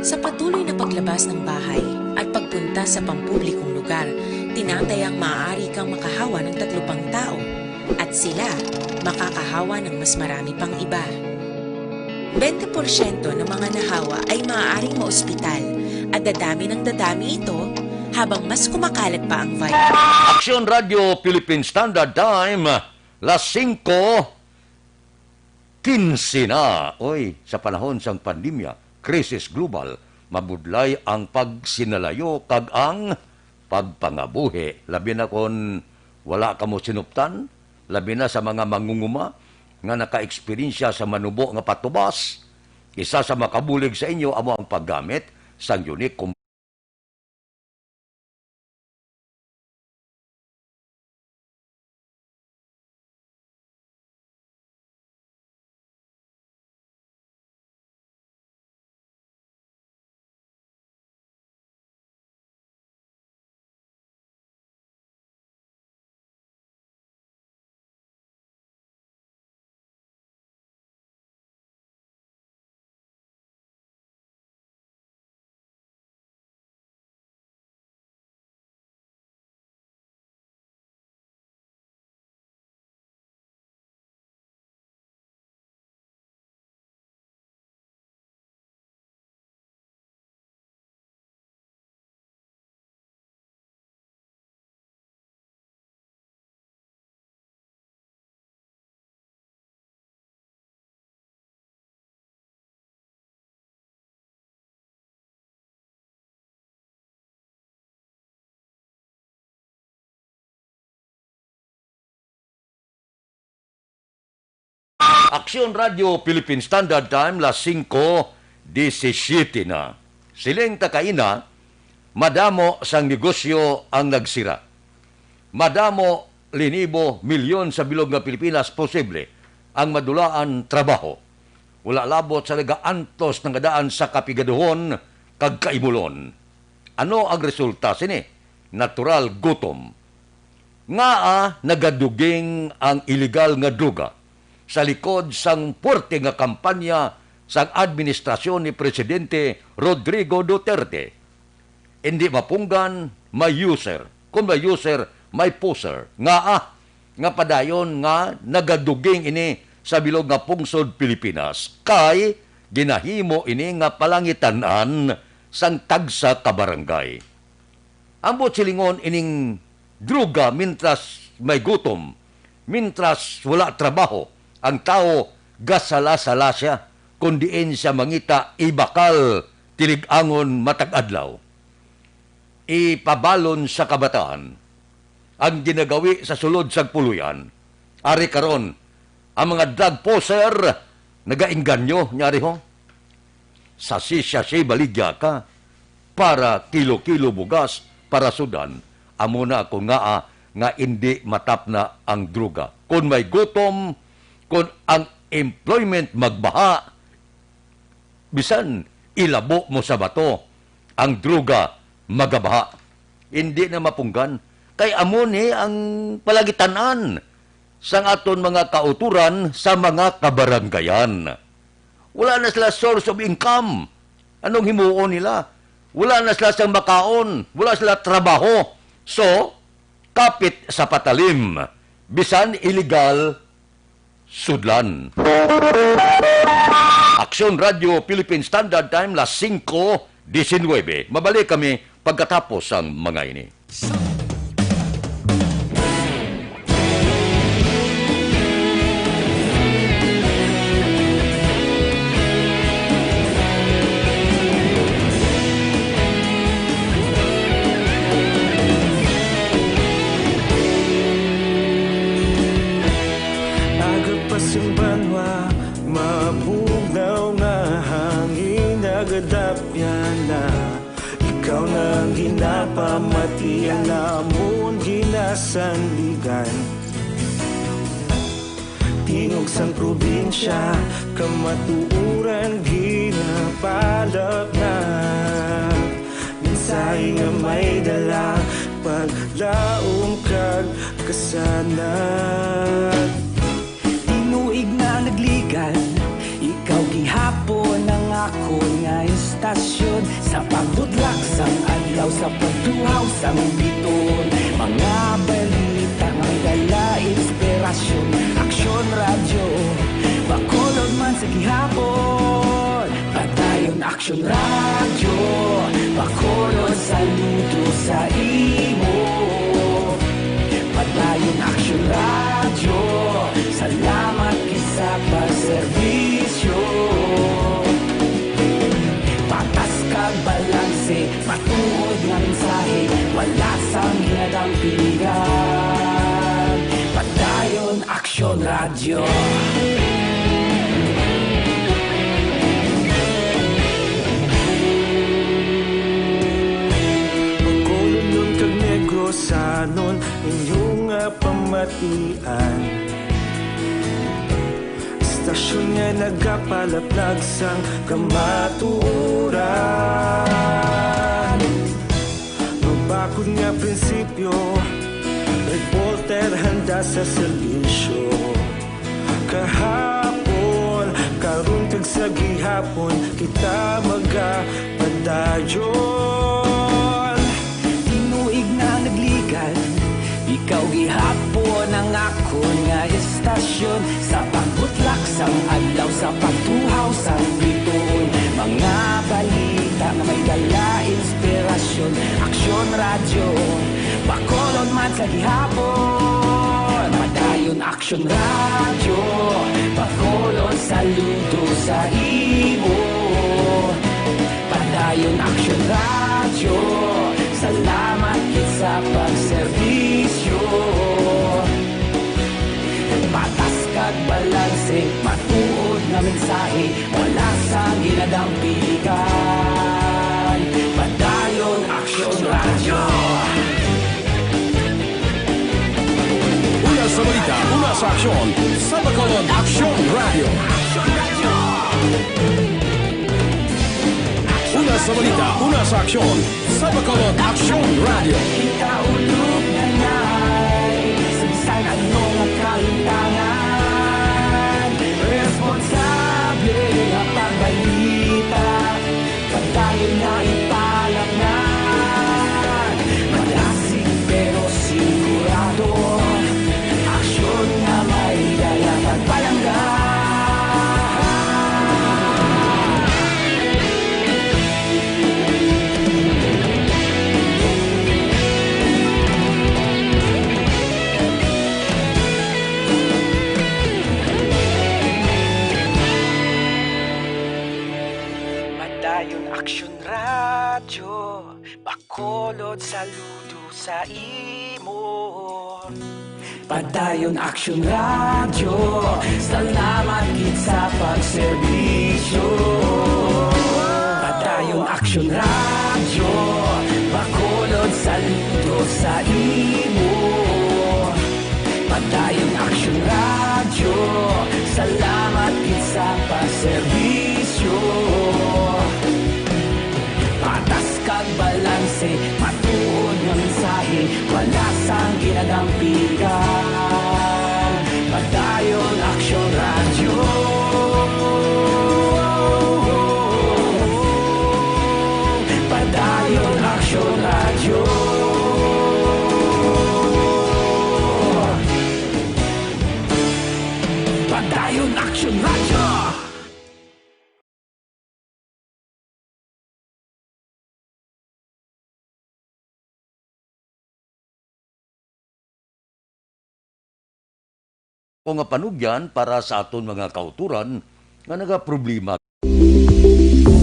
Sa patuloy na paglabas ng bahay at pagpunta sa pampublikong lugar, tinatayang maaari kang makahawa ng tatlo pang tao at sila makakahawa ng mas marami pang iba. Bente porsyento ng mga nahawa ay maaaring maospital at dadami ng dadami ito habang mas kumakalat pa ang virus. Aksyon Radio Philippine Standard Time, las singko kinse na. Oy, sa panahon sang pandemya, krisis global, mabudlay ang pagsinalayo kag ang pagpangabuhi, labi na kon wala kamo sinuptan, labi na sa mga mangunguma nga nakaeksperyensya sa manubo nga patubas. Isa sa makabulig sa inyo amo ang paggamit sang unique Aksyon Radio Philippine Standard Time, las singko disisiete na. Siling ta kaina, madamo sang negosyo ang nagsira. Madamo linibo milyon sa bilog nga Pilipinas posible ang madulaan trabaho. Wala labot sa nagaantos nga daan sa kapigaduhon kag kaimulon. Ano ang resulta sini? Natural, gutom. Ngaa nagaduging ang iligal nga droga sa likod sang puwerte nga kampanya sang administrasyon ni Presidente Rodrigo Duterte? Indi mapunggan, may user. Kon may user, may poser. Ngaa nga padayon nga nagaduging ini sa bilog nga pungsod Pilipinas, kay ginahimo ini nga palangitan-an sang tagsa ka barangay. Ambot silingon ining droga, mintras may gutom, mintras wala trabaho ang tawo, gasala-sala sia kon diin sia mangita, ibakal, tilig-angon matag adlaw. Ipabalon sa kabataan ang ginagawi sa sulod sang puloy-an. Ari karon, ang mga drug poser nagaengganyo, nyari ho. Sa sisya si baligya ka para kilo-kilo bugas para sudan, amo na kon ngaa nga indi matapna ang droga. Kon may gutom, kon ang employment magbaha, bisan ilabo mo sa bato, ang droga magabaha. Indi na mapunggan, kay amo ni ang palagitan-an sang aton mga kautoran sa mga kabaranggayan. Wala na sila source of income. Anong himuon nila? Wala na sila sang makaon, wala sila trabaho. So, kapit sa patalim, bisan iligal, sudlan. Aksyon Radio Philippine Standard Time, las singko disinwebe. Mabalik kami pagkatapos sang mga ini. Aga pa sing banwa, mabugnaw Ang ginapamatian namon ginasandigan, tingog sang probinsya, kamatuoran ginapalapnag. Mensahe nga may dala, paglaom kag kasanag. Tinuig na nagligan, ikaw gihapon ang akon nga istasyon. Sa pagbutlak sang adlaw, sa pagtuhaw sang biton, mga balita nga may dala inspirasyon. Aksyon Radyo, Bacolod man sa gihapon. Padayon Aksyon Radyo, Bacolod, saludo sa imo. Padayon Aksyon Radyo, salamat gid sa pagserbisyo. Patas kag balanse, matuod nga mensahe, wala sang ginadampigan. Padayon Aksyon Radyo. Bacolodnon kag Negrosanon, inyo nga pamatian. Istasyon nga nagapalaplag sang kamatuoran. Mabakod nga prinsipyo, reporter handa sa serbisyo. Kahapon, karon kag sa gihapon, kita magapadayon. Tinuig na nagligan, ikaw gihapon ang akon nga istasyon. Sa pagbutlak sang adlaw, sa pagtuhaw sang bituon, mga balita nga may dala inspirasyon. Aksyon Radyo, Bacolod man sa gihapon. Padayon Aksyon Radyo, Bacolod, saludo sa imo. Padayon Aksyon Radyo, salamat gid sa pagserbisyo. Patas kag balanse, matuod nga mensahe, wala sang ginadampigan. Padayon Aksyon Radyo. Una sa balita, una sa aksyon, sa Bacolod Aksyon Radyo. Una sa balita, una sa aksyon, sa Bacolod Aksyon Radyo. Kita ulog na nay, sa bisan ano nga kalimtangan, responsable nga pagbalita, padayon nga ipalapngan. Madasig pero sigurado, aksyon nga may dala kag palangga. Padayon Aksyon Radyo, Bacolod, saludo sa imo. Padayon Aksyon Radyo, salamat gid sa pagserbisyo. Padayon Aksyon Radyo, Bacolod, saludo sa imo. Padayon Aksyon Radyo, salamat gid sa pagserbisyo. Patas kag balanse, matuod nga mensahe, wala sang ginadampigan. Padayon Aksyon Radyo. Padayon Aksyon Radyo. Padayon Aksyon Radyo. O nga panugyan para sa aton mga kautoran nga nagaproblema.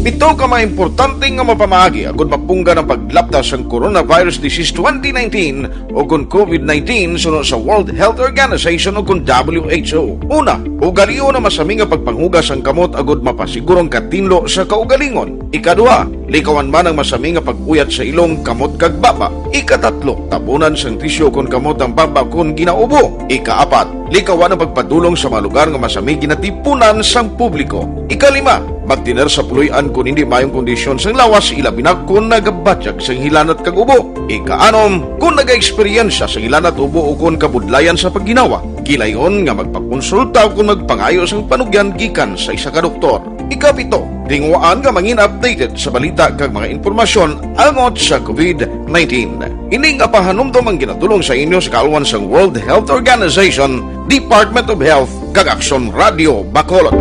Pito ka mga importante nga mapamaagi agud mapunggan ang paglapta sang coronavirus disease twenty nineteen o kon covid nineteen suno sa World Health Organization o kon W H O. Una, ugalion ang masami nga pagpanghugas sang kamot agud mapasiguro ang katinlo sa kaugalingon. Ikaduha, likawan man ang masami nga pag-uyat sa ilong, kamot kag baba. Ikatatlo, tabunan sang tisyu kon kamot ang baba kon ginaubo. Ikaapat, likawan ang pagpadulong sa mga lugar nga masami ginatipunan sang publiko. Ikalima, magtener sa puloy-an kon hindi maayong kondisyon sang lawas, ilabi na kon nagabatyag sang hilanat kag ubo. Ikaanom, kon nagaeksperyensya sang hilanat, ubo o kon kabudlayan sa pagginawa, kilayon nga magpakonsulta o kon magpangayo sang panugyan gikan sa isa ka doktor. Ikapito, tinguhaan nga mangin updated sa balita kag mga impormasyon angot sa covid nineteen. Ini nga pahanumdom ang ginadulong sa inyo sa kaalwan sang World Health Organization, Department of Health, kag Aksyon Radio Bacolod.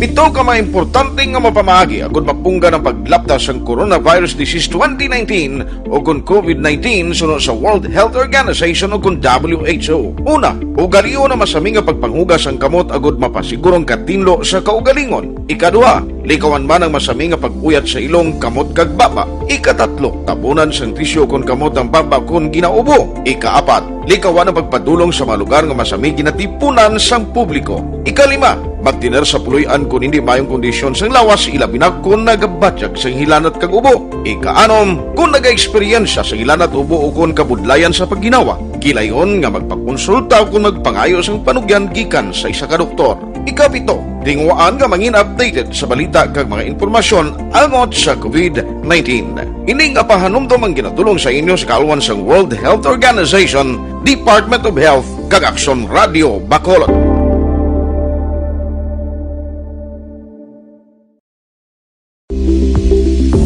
Pito ka mga importante nga mapamaagi agud mapunggan ang paglapta sang coronavirus disease twenty nineteen o kon covid nineteen suno sa World Health Organization o kon W H O. Una, ugalion ang masami nga pagpanghugas sang kamot agud mapasiguro ang katinlo sa kaugalingon. Ikaduha, likawan man ang masami nga pag-uyat sa ilong, kamot kag baba. Ikatatlo, tabunan sang tisyu kon kamot ang baba kon ginaubo. Ikaapat, likawan ang pagpadulong sa mga lugar nga masami ginatipunan sang publiko. Ikalima, magtener sa puloy-an kon hindi maayong kondisyon sang lawas, ilabi na kon nagabatyag sang hilanat kag ubo. Ikaanom, kon nagaeksperyensya sang hilanat, ubo o kon kabudlayan sa pagginawa, kilayon nga magpakonsulta o kon magpangayo sang panugyan gikan sa isa ka doktor. Ikapito, tinguhaan nga mangin updated sa balita kag mga impormasyon angot sa covid nineteen. Ini nga pahanumdom ang ginadulong sa inyo sa kaalwan sang World Health Organization, Department of Health, kag Aksyon Radio Bacolod.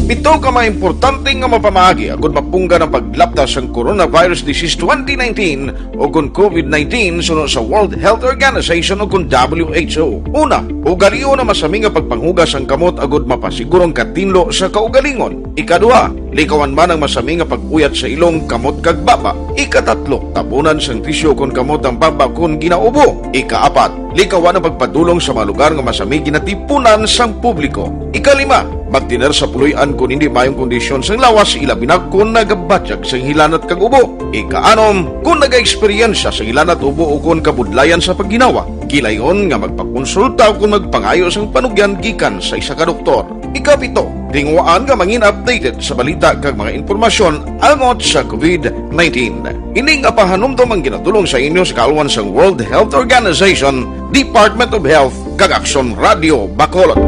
Pito ka mga importante nga mapamaagi agud mapunggan ang paglapta sang coronavirus disease twenty nineteen o kon covid nineteen suno sa World Health Organization o kon W H O. Una, ugalion ang masami nga pagpanghugas sang kamot agud mapasiguro ang katinlo sa kaugalingon. Ikaduha, likawan man ang masami nga pag-uyat sa ilong, kamot kag baba. Ikatatlo, tabunan sang tisyu kon kamot ang baba kon ginaubo. Ikaapat, likawan ang pagpadulong sa mga lugar nga masami ginatipunan sang publiko. Ikalima, magtener sa puloy-an kon hindi maayong kondisyon sang lawas, ilabi na kon nagabatyag sang hilanat kag ubo. Ikaanom, kon nagaeksperyensya sang hilanat, ubo o kon kabudlayan sa pagginawa, kilayon nga magpakonsulta o kon magpangayo sang panugyan gikan sa isa ka doktor. Ikapito, tinguhaan nga mangin updated sa balita kag mga impormasyon angot sa covid nineteen. Ini nga pahanumdom ang ginadulong sa inyo sa kaalwan sang World Health Organization, Department of Health, kag Aksyon Radio Bacolod.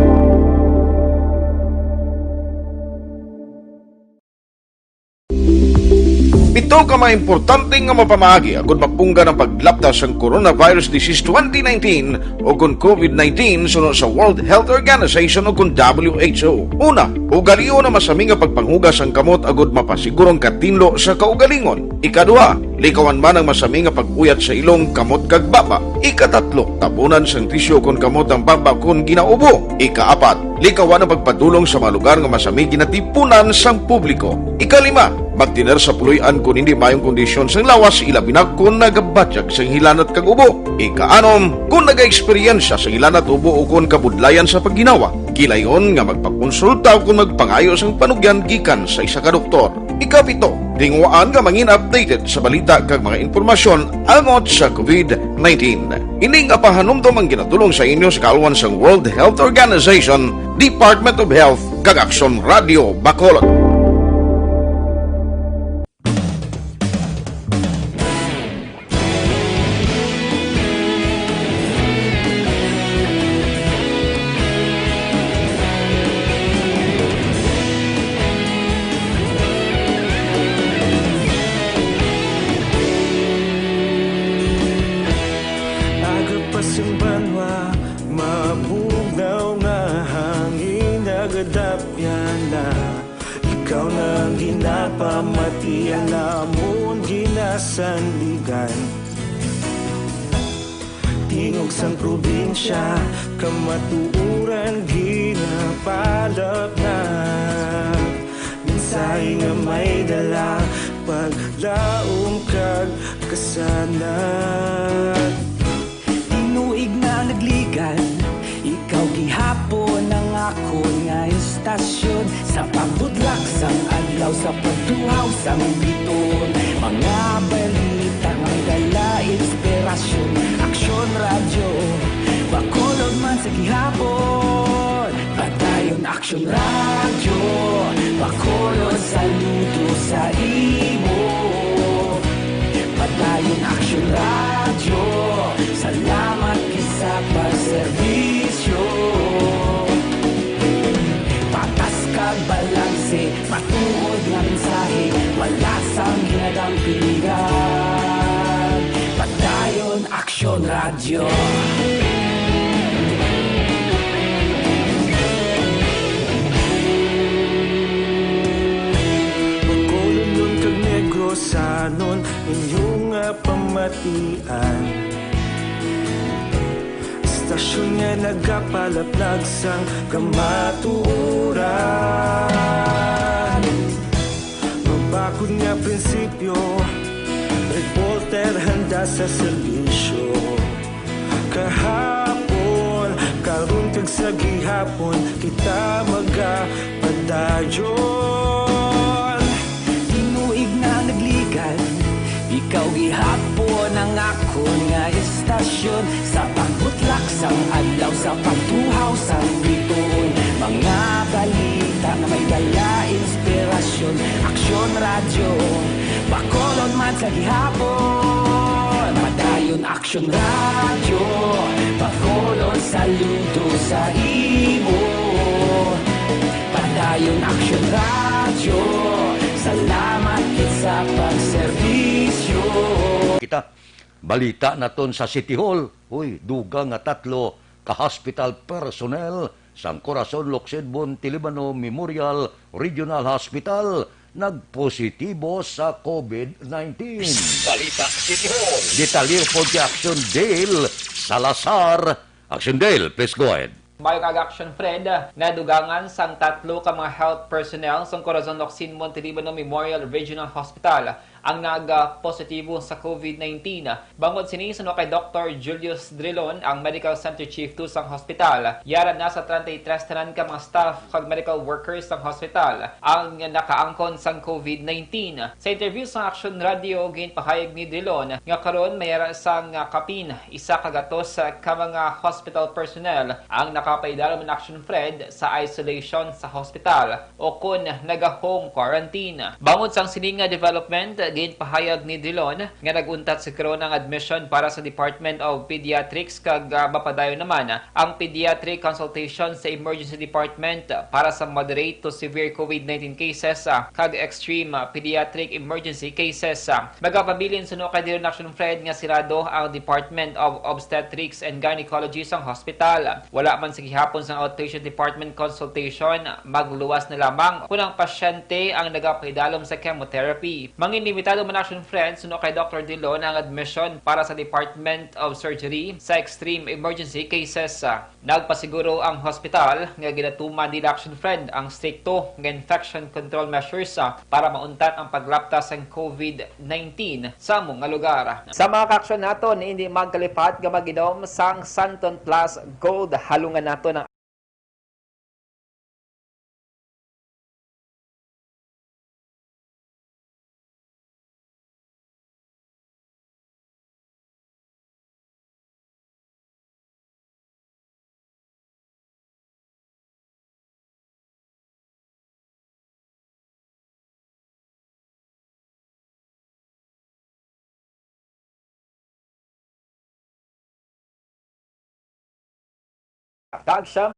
Pito ka mga importante nga mapamaagi agud mapunggan ang paglapta sang coronavirus disease twenty nineteen o kon covid nineteen suno sa World Health Organization o kon W H O. Una, ugalion ang masami nga pagpanghugas sang kamot agud mapasiguro ang katinlo sa kaugalingon. Ikaduha, likawan man ang masami nga pag-uyat sa ilong, kamot kag baba. Ikatatlo, tabunan sang tisyu kon kamot ang baba kon ginaubo. Ikaapat, likawan ang pagpadulong sa mga lugar nga masami ginatipunan sang publiko. Ikalima, magtener sa puloy-an kon hindi maayong kondisyon sang lawas, ilabi na kon nagabatyag sang hilanat kag ubo. Ikaanom, kon nagaeksperyensya sang hilanat, ubo o kon kabudlayan sa pagginawa, kilayon nga magpakonsulta o kon magpangayo sang panugyan gikan sa isa ka doktor. Ikapito, tinguhaan nga mangin updated sa balita kag mga impormasyon angot sa covid nineteen. Ini nga pahanumdom ang ginadulong sa inyo sa kaalwan sang World Health Organization, Department of Health, kag Aksyon Radio Bacolod. Aga pa sing banwa, mabugnaw nga hangin, nagadapyan na. Ikaw na ang ginapamati, ang amon ginasandigan. Tingog sang probinsya, kamatuoran ginapalapnag. Mensahe nga may dala, paglaom kag kasanag. Akon nga istasyon, sa pagbudlak sang adlaw, sa pagtuhaw sang biton, mga balita nga may dala inspirasyon. Aksyon Radyo, Bacolod man sa gihapon. Padayon Aksyon Radyo, Bacolod, saludo sa imo. Padayon Aksyon Radyo, salamat gid sa pagserbisyo. Patas kag balanse, matuod nga mensahe, wala sang ginadampingan. Padayon Aksyon Radyo. Bacolodnon kag Negrosanon, inyo nga pamatian. Istasyon nga nagapalaplag sang kamatuoran. Mabakod nga prinsipyo, reporter handa sa serbisyo. Kahapon, karon kag sa gihapon, kita magapadayon. Tinuig na nagligan, ikaw gihapon ang akon nga istasyon. Sa pagbutlak sang adlaw, sa pagtuhaw sang bituon, mga balita nga may dala inspirasyon. Aksyon Radyo, Bacolod man sa gihapon. Padayon Aksyon Radyo, Bacolod, saludo sa imo. Padayon Aksyon Radyo, salamat gid sa pagserbisyo. Kita, balita naton sa City Hall. Uy, dugang nga tatlo ka hospital personnel sang Corazon Locsin Montelibano Memorial Regional Hospital nagpositibo sa COVID nineteen. Balita City Hall. Detalye pod kay Action Dale Salazar. Action Dale, please go ahead. Mayong aga, Action Fred. Nadugangan sang tatlo ka mga health personnel sang Corazon Locsin Montelibano Memorial Regional Hospital ang nag-positibo sa COVID nineteen. Bangod sini, suno kay Doktor Julius Drilon, ang Medical Center Chief two sang hospital, yara na sa treinta y tres tanan ka mga staff kag medical workers sang hospital ang nakaangkon sang COVID nineteen. Sa interview sa Action Radio, ginpahayag ni Drilon nga karon may yara sang, ah, kapin isa ka gatos ka mga hospital personnel ang nakapaidalom man, Action Fred, sa isolation sa hospital o kon naga-home quarantine. Bangod sang sini nga development, ginpahayag ni Drilon nga nag-untat si Corona ang admission para sa Department of Pediatrics kag, ah, mapadayon naman ang pediatric consultation sa emergency department para sa moderate to severe COVID nineteen cases, ah, kag extreme, ah, pediatric emergency cases. Ah, magapabilin suno kay Drilon, Action Fred, nga sirado ang Department of Obstetrics and Gynecology sang hospital. Wala man sa gihapon sang outpatient department consultation, magluwas na lamang kon ang pasyente ang nagapaidalom sa chemotherapy. Manginlimitado man, Action Fred, suno kay Doktor Drilon, ang admission para sa Department of Surgery sa extreme emergency cases. Nagpasiguro ang hospital nga ginatuman nila, Action Fred, ang strikto nga infection control measures, ah, para mauntat ang paglapta sang COVID nineteen sa amo nga lugar. Sa mga kaaksyon naton, hindi magkalipat nga mag-inom sang Santon Plus Gold. Halungan naton ang Kag siya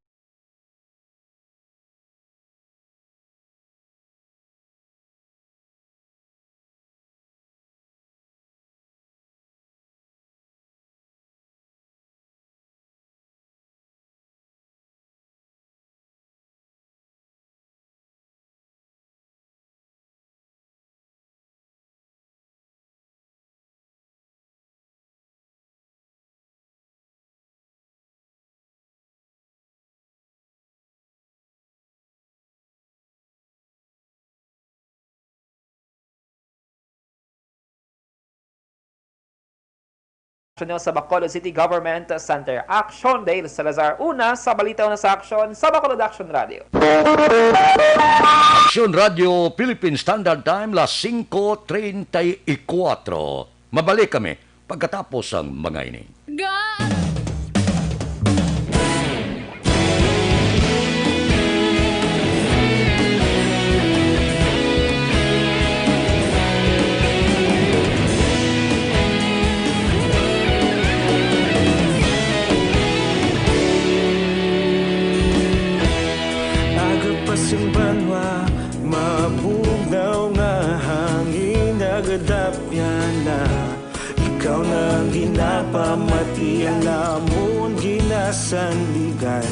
nyo sa Bacolod City Government Center. Action, Dale Salazar. Una sa balita, una sa aksyon sa Bacolod Action Radio. Action Radio, Philippine Standard Time, las singko treinta y cuatro. Mabalik kami pagkatapos sang mga ini. Ga- Aga pa sing banwa, mabugnaw nga hangin, nagadapyan na. Ikaw na ang ginapamati, ang amon ginasandigan.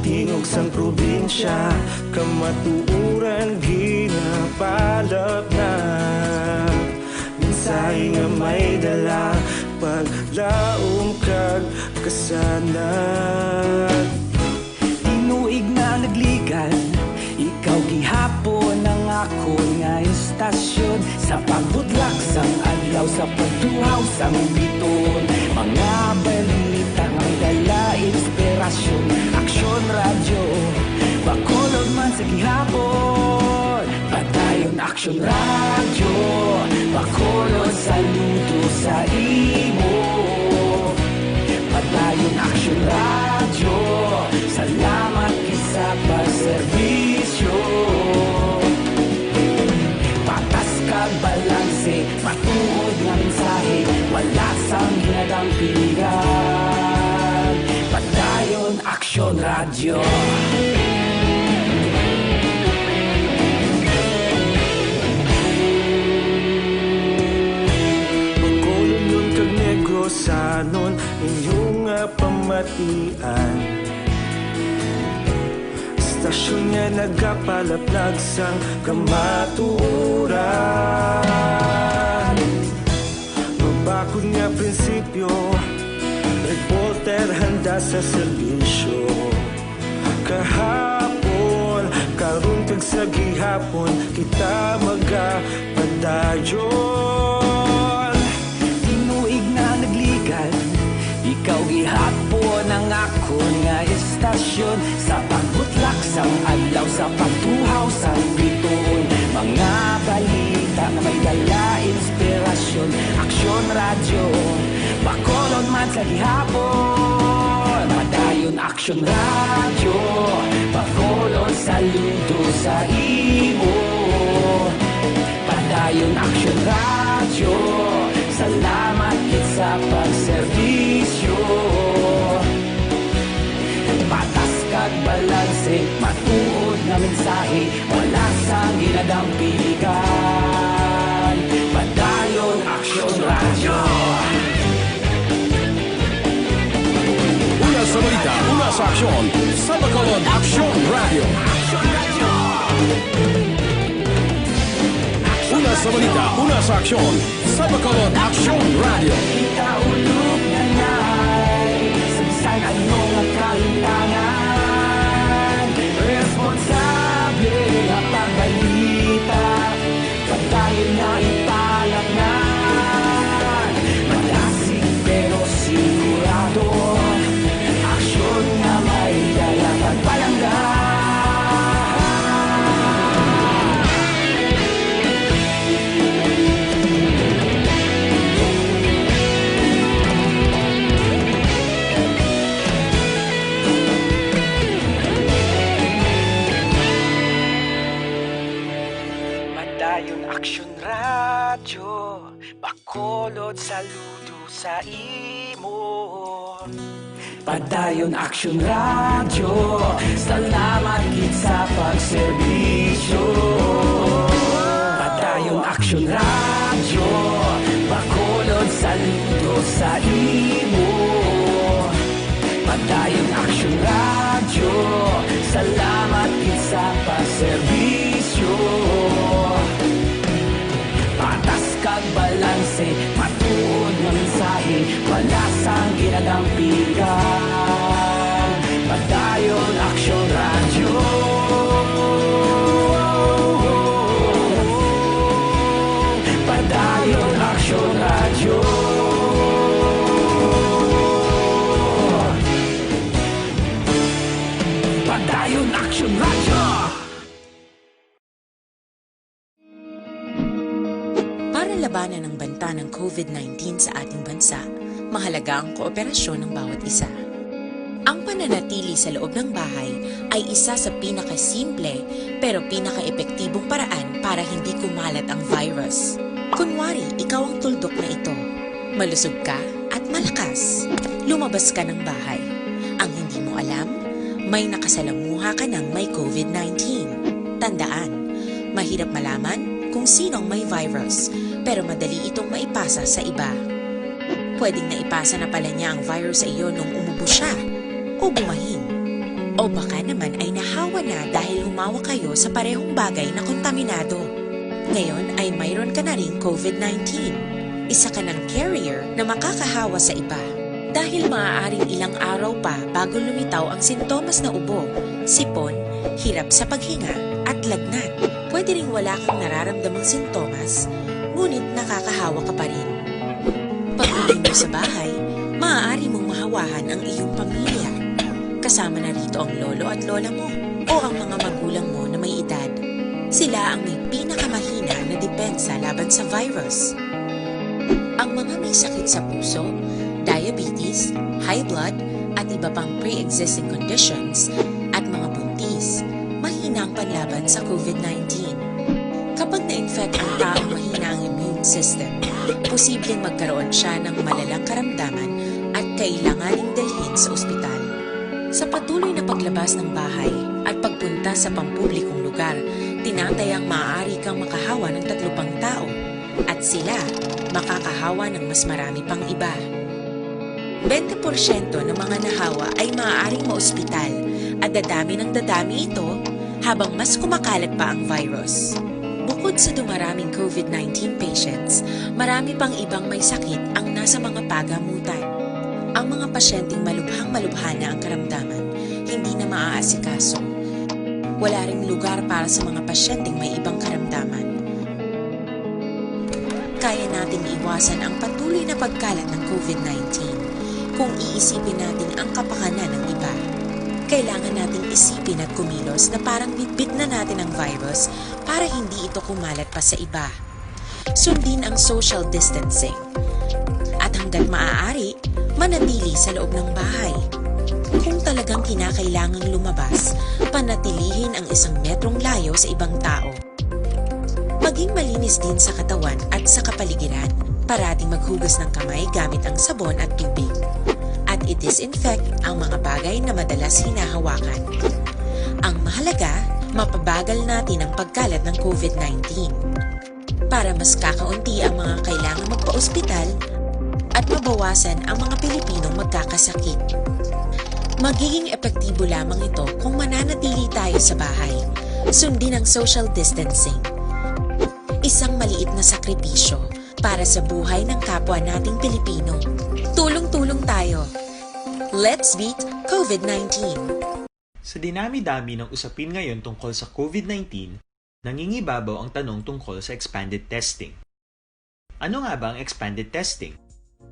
Tingog sang probinsya, kamatuoran ginapalapnag. Mensahe nga may dala, paglaom kag kasanag. Tinuig na nagligan, ikaw gihapon ang akon nga istasyon. Sa pagbudlak sang adlaw, sa pagtuhaw sang biton, mga balita nga may dala inspirasyon. Aksyon Radyo, Bacolod man sa gihapon. Padayon Aksyon Radyo, Bacolod, saludo sa imo. Padayon Aksyon Radyo, salamat gid sa pagserbisyo. Patas kag balanse, matuod nga mensahe, wala sang ginadampigan. Padayon Aksyon Radyo. Bacolodnon kag Negrosanon, inyo nga pamatian. Istasyon nga nagapalaplag sang kamatuoran. Mabakod nga prinsipyo, reporter handa sa serbisyo. Kahapon, karon kag sa gihapon, kita magapadayon. Tinuig na nagligan, ikaw gihapon ang akon nga istasyon. Sa pagbutlak sang adlaw, sa pagtuhaw sang bituon, mga balita nga may dala inspirasyon. Aksyon Radyo, Bacolod man sa gihapon. Padayon Aksyon Radyo, Bacolod, saludo sa imo. Padayon Aksyon Radyo, salamat gid sa pagserbisyo. Patas kag balanse, matuod nga mensahe, wala sang ginadampigan. Padayon Aksyon Radyo. Una sa balita, una sa aksyon, sa Bacolod Aksyon Radyo. Una sa balita, una sa aksyon, sa Bacolod Aksyon Radyo. Ikaulog na nay sa bisan ano nga kahintangan. Responsable nga pagbalita, padayon na ipalapngan. Madasig pero sigurado, aksyon nga may dala pagpalangga. Padayon Aksyon Radyo, Bacolod, saludo sa imo. Padayon Aksyon Radyo, salamat gid sa pagserbisyo. Padayon Aksyon Radyo, Bacolod, saludo sa imo. Padayon Aksyon Radyo, salamat gid sa pagserbisyo. Patas kag balanse, matuod nga mensahe, wala sang ginadampigan. Padayon Aksyon Radyo. Padayon Aksyon Radyo. Para labanan ang banta ng COVID nineteen sa ating bansa, mahalaga ang kooperasyon ng bawat isa. Ang pananatili sa loob ng bahay ay isa sa pinakasimple pero pinakaepektibong paraan para hindi kumalat ang virus. Kunwari, ikaw ang tuldok na ito. Malusog ka at malakas. Lumabas ka ng bahay. Ang hindi mo alam, may nakasalamuha ka ng may COVID nineteen. Tandaan, mahirap malaman kung sino ang may virus, pero madali itong maipasa sa iba. Pwedeng naipasa na pala niya ang virus sa iyo nung umubo siya o bumahin. O baka naman ay nahawa na dahil humawak kayo sa parehong bagay na kontaminado. Ngayon ay mayroon ka na ring COVID nineteen. Isa ka ng carrier na makakahawa sa iba. Dahil maaaring ilang araw pa bago lumitaw ang sintomas na ubo, sipon, hirap sa paghinga, at lagnat. Pwede ring wala kang nararamdamang sintomas, ngunit nakakahawa ka pa rin. Pag-uwi mo sa bahay, maaari mong mahawahan ang iyong pamilya. Kasama na rito ang lolo at lola mo o ang mga magulang mo na may edad. Sila ang may pinakamahina na depensa laban sa virus. Ang mga may sakit sa puso, diabetes, high blood, at iba pang pre-existing conditions, at mga buntis, mahina ang panlaban sa COVID nineteen. Kapag na-infect ang taong mahina ang immune system, posibleng magkaroon siya ng malalang karamdaman at kailanganing dalhin sa ospital. Sa patuloy na paglabas ng bahay at pagpunta sa pampublikong lugar, tinatayang maaari kang makahawa ng tatlo pang tao, at sila makakahawa ng mas marami pang iba. Bente porsyento ng mga nahawa ay maaaring maospital at dadami ng dadami ito habang mas kumakalat pa ang virus. Bukod sa dumaraming COVID nineteen patients, marami pang ibang may sakit ang nasa mga pagamutan. Ang mga pasyenteng malubhang-malubha na ang karamdaman, hindi na maaasikaso. Wala ring lugar para sa mga pasyenteng may ibang karamdaman. Kaya nating iwasan ang patuloy na pagkalat ng COVID nineteen kung iisipin natin ang kapakanan ng iba. Kailangan nating isipin at kumilos na parang bitbit na natin ang virus para hindi ito kumalat pa sa iba. Sundin ang social distancing. At hanggat maaari, manatili sa loob ng bahay. Kung talagang kinakailangang lumabas, panatilihin ang isang metrong layo sa ibang tao. Maging malinis din sa katawan at sa kapaligiran. Parating maghugas ng kamay gamit ang sabon at tubig. At i-disinfect ang mga bagay na madalas hinahawakan. Ang mahalaga, mapabagal natin ang pagkalat ng COVID nineteen. Para mas kakaunti ang mga kailangan magpa-ospital at mabawasan ang mga Pilipinong magkakasakit. Magiging epektibo lamang ito kung mananatili tayo sa bahay. Sundin ang social distancing. Isang maliit na sakripisyo para sa buhay ng kapwa nating Pilipino. Tulong-tulong tayo. Let's beat COVID nineteen. Sa dinami-dami ng usapin ngayon tungkol sa COVID nineteen, nangingibabaw ang tanong tungkol sa expanded testing. Ano nga ba ang expanded testing?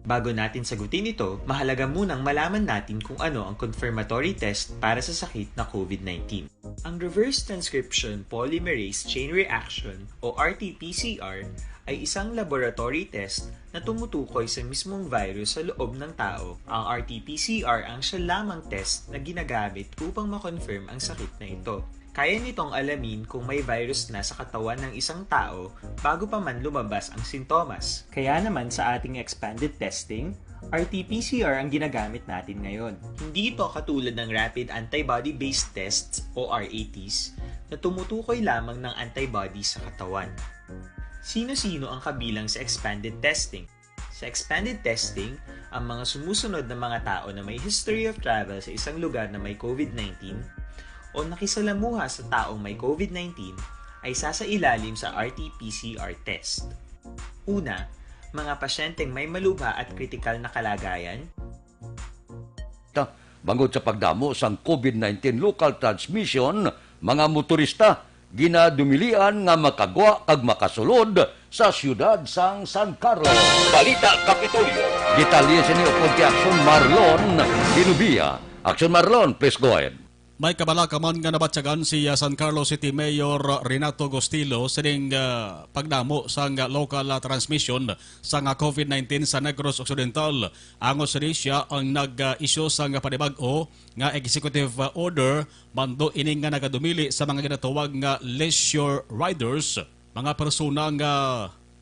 Bago natin sagutin ito, mahalaga munang malaman natin kung ano ang confirmatory test para sa sakit na COVID nineteen. Ang reverse transcription polymerase chain reaction o R T P C R ay isang laboratory test na tumutukoy sa mismong virus sa loob ng tao. Ang R T P C R ang siya lamang test na ginagamit upang ma-confirm ang sakit na ito. Kaya nitong alamin kung may virus na sa katawan ng isang tao bago pa man lumabas ang sintomas. Kaya naman sa ating expanded testing, R T P C R ang ginagamit natin ngayon. Hindi ito katulad ng rapid antibody-based tests o R A Ts na tumutukoy lamang ng antibody sa katawan. Sino-sino ang kabilang sa expanded testing? Sa expanded testing, ang mga sumusunod na mga tao na may history of travel sa isang lugar na may COVID nineteen o nakisalamuha sa taong may COVID nineteen ay sasailalim sa R T P C R test. Una, mga pasyenteng may malubha at kritikal na kalagayan. Ta, bangod sa pagdamo sang COVID nineteen local transmission, mga motorista ginadumilian nga makagwa kag makasulod sa siyudad sang San Carlos. Balita Kapitolyo. Detalye sini upod kay Action Marlon Dinubia. Action Marlon, please go ahead. May kabalaka man nga nabatyagan si, ah, San Carlos City Mayor Renato Gustilo sining, ah, pagdamo sang, ah, local, ah, transmission sang, ah, COVID nineteen sa Negros Occidental. Ang sini siya ang nag-issue sang panibag-o nga executive, ah, order, mando ini nga nagadumili sa mga ginatawag nga leisure riders, mga persona nga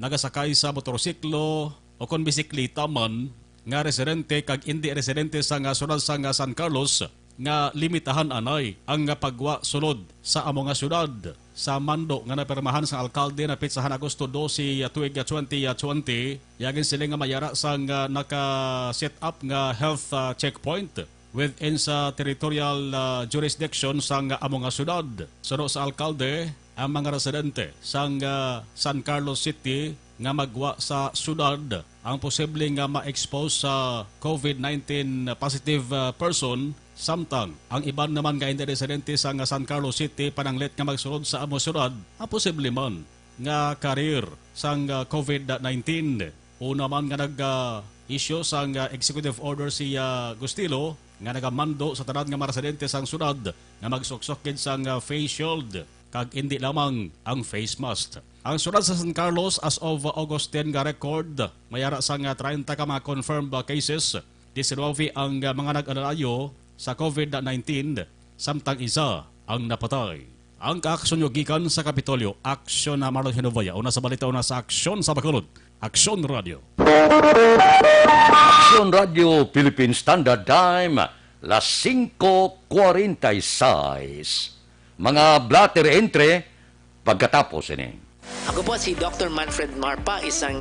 nagasakay sa motorsiklo o kon bisikleta man nga residente kag indi residente sang, ah, siyudad sang, ah, San Carlos nga limitahan anay ang, ah, paggwa sulod sa amo nga siyudad. Sa mando nga napirmahan sang alkalde napitsa han Agosto dose, ah, tuig, ah, twenty twenty, yagin sila nga mayara sang, ah, naka-set up nga health, ah, checkpoint within sa territorial, ah, jurisdiction sang amo nga siyudad. Suno sa alkalde, ang mga residente sang, ah, San Carlos City nga maggwa sa siyudad ang posible nga ma-expose sa COVID nineteen positive, ah, person, samtang ang iban naman nga hindi residente sang San Carlos City pananglit nga magsulod sa amo siyudad ang posible man nga carrier sang, ah, COVID nineteen. Una man nga nag, ah, issue sang, ah, executive order si, ah, Gustilo nga nagamando sa tanan nga mga residente sang siyudad nga magsuksok gid sang, ah, face shield kag indi lamang ang face mask. Ang siyudad sa San Carlos as of August ten nga record, may ara sang, ah, treinta ka mga confirmed, ah, cases, diecinuebe ang, ah, mga nag-alalayo sa COVID nineteen, samtang isa ang napatay. Ang kaaksyon nyo gikan sa Kapitolyo, aksyon na Marlon Hinovaya. Una sa balita, una sa aksyon sa Bacolod. Aksyon Radio. Aksyon Radio Philippine Standard Time, las singko kwarenta y seis. Mga blotter entre pagkatapos ini. Ako po si Doctor Manfred Marpa, isang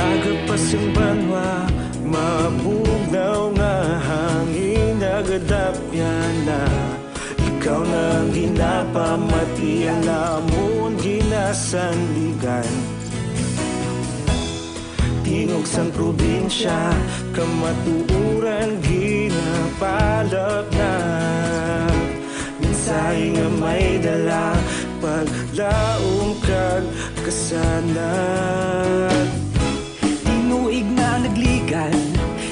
Aga pa sing banwa, mabugnaw nga hangin, nagadapyan na. Ikaw na ang ginapamati, ang amon ginasandigan. Tingog sang probinsya, kamatuoran ginapalapnap. Mensahe nga may dala, paglaom kag kasanag. Tinuig na nagligan,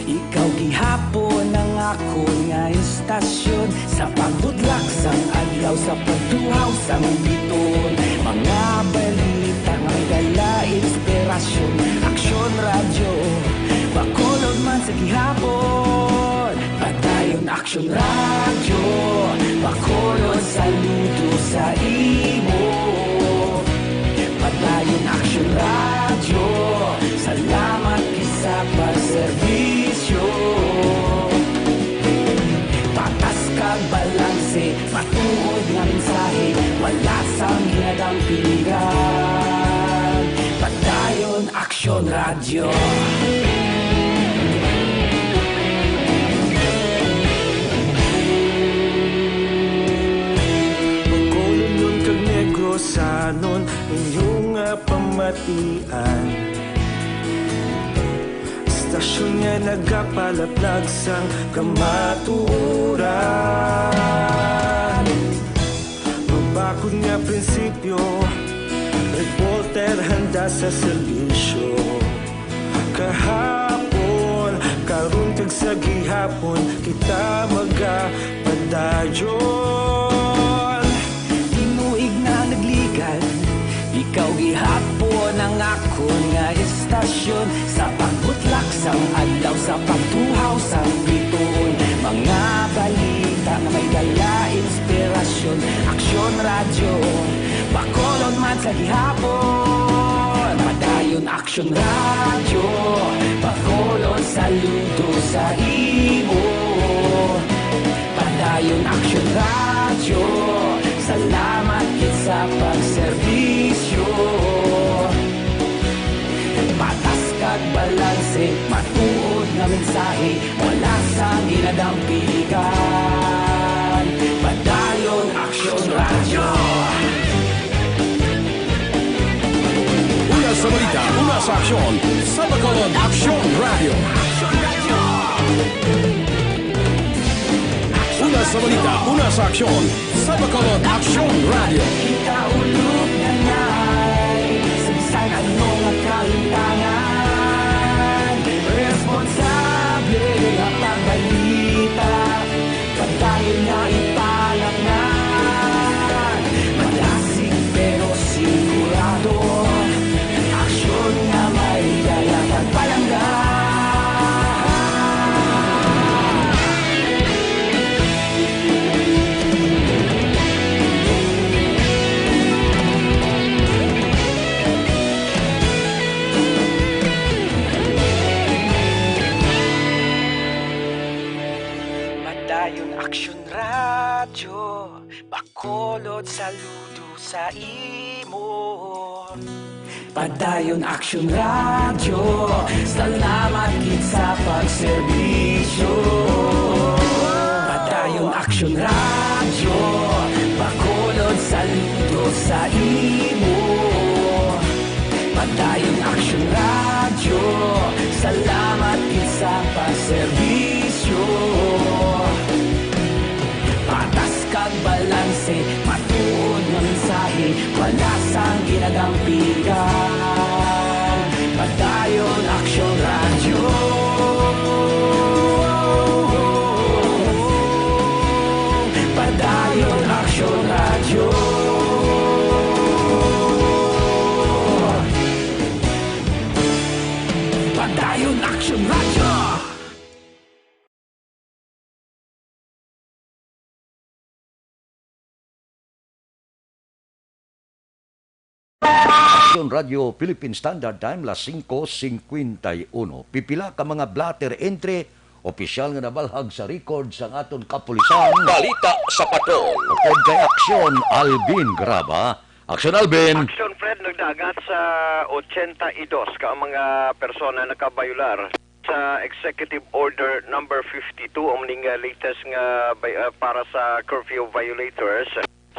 ikaw gihapon ang akon nga istasyon. Sa pagbutlak sang adlaw, sa pagtuhaw sang biton, mga balita nga may dala inspirasyon. Aksyon Radyo, Bacolod man sa gihapon. Padayon Aksyon Radyo, Bacolod, saludo sa imo. Padayon Aksyon Radyo, salamat gid sa pagserbisyo. Patas kag balanse, matuod nga mensahe, wala sang ginadampigan. Padayon Aksyon Radyo. Bacolodnon kag Negrosanon, inyo nga pamatian. Istasyon nga nagapalaplag sang kamatuoran. Mabakod nga prinsipyo, reporter handa sa serbisyo. Kahapon, karon kag sa gihapon, kita magapadayon. Tinuig na nagligan, ikaw gihapon ang akon nga istasyon. Sa pagbutlak sang adlaw, sa pagtuhaw sang bituon, mga balita nga may dala inspirasyon. Aksyon Radyo, Bacolod man sa gihapon. Padayon Aksyon Radyo, Bacolod, saludo sa imo. Padayon Aksyon Radyo, salamat gid sa pagserbisyo. Patas kag balanse, matuod nga mensahe, wala sang ginadampigan. Padayon Aksyon Radyo. Una sa balita, una sa aksyon, sa Bacolod, Aksyon Radyo. Aksyon Radyo. Sa balita, una sa aksyon, sa Bacolod Aksyon Radio. Kita ulog na nay, sa bisan ano nga kalimtangan, responsable nga pagbalita, padayon nga ipanaknan, malasig pero sigurado. Aksyon nga may dala kag palangga. Padayon Aksyon Radyo. Bacolod, saludo sa imo. Padayon Aksyon Radyo, salamat gid sa pagserbisyo. Padayon Aksyon Radyo, Bacolod, saludo sa imo. Padayon Aksyon Radyo, salamat gid sa pagserbisyo. Patas kag balanse, matuod nga mensahe, wala sang ginagampigan. Padayon Aksyon Radyo. Padayon Aksyon Radyo. Padayon Aksyon Radyo. Aksyon Radio Philippine Standard Time, las singko singkwenta y uno. Pipila ka mga blotter entry, opisyal nga nabalhag sa record sang aton kapulisan. Balita sa Patrol. Upod kay Aksyon Alvin Graba. Aksyon Alvin. Aksyon Fred, nagdagat sa ochenta y dos ka mga persona nakabayular sa Executive Order Number fifty-two, ang ning, uh, latest nga bay-, uh, para sa curfew violators.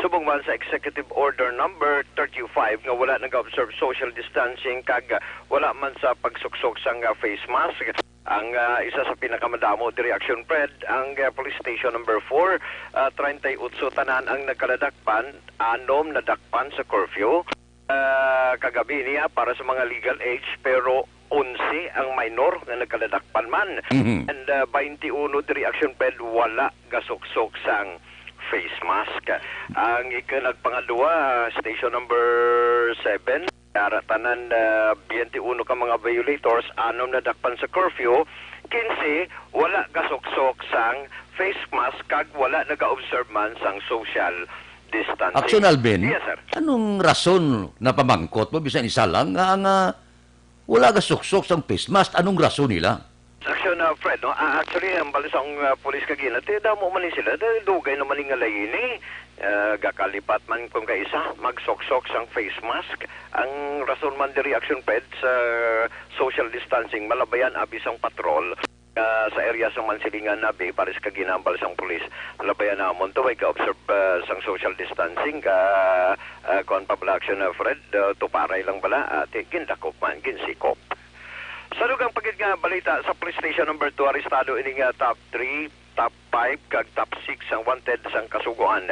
Subong man sa Executive Order Number thirty-five nga wala nag-observe social distancing kag wala man sa pagsuksok sang, uh, face mask. Ang, uh, isa sa pinakamadamo diri, Action Fred, ang, uh, Police Station Number four, uh, treinta y ocho tanan ang nagkaladakpan, anom nadakpan sa curfew. Ah, kagabi niya para sa mga legal age, pero onse ang minor nga nagkaladakpan man. Mhm. And, ah, twenty-one diri, Action Fred, wala gasuksok sang face mask. Ang ikanagpangadua, station number seven, ara tanan, ah, twenty-one ka mga violators, anom nadakpan sa curfew, quince wala gasuksok sang face mask kag wala naga-observe man sang social distancing. Action Alvin, yes, sir. Anong rason na pamangkot mo, bisan isa lang, nga, nga wala gasuksok sang face mask? Anong rason nila? Action, uh, Fred, no? Ah, actually, ang balisang, uh, pulis kagina, ti damo man ni sila, dahil dugay naman ni nga layini. Uh, gakalipat man kung kaisa, magsuksok sang face mask. Ang rason man diri, Action Fred, sa social distancing, malabayan abi sang patrol. Ah, sa area sang Mansilingan, Nabi, pares kag ginambal sang pulis, labayan namon to, way ka-observe, ah, sang social distancing, ka, ah, kuwan pa bala, Action, ah, Fred, ah, tuparay lang bala, ati, gindakop man, ginsikop. Sa dugang pa gid nga balita, sa Police Station Number Two, arestado ini nga top three, top five, kag top six ang wanted sang Kasugoan.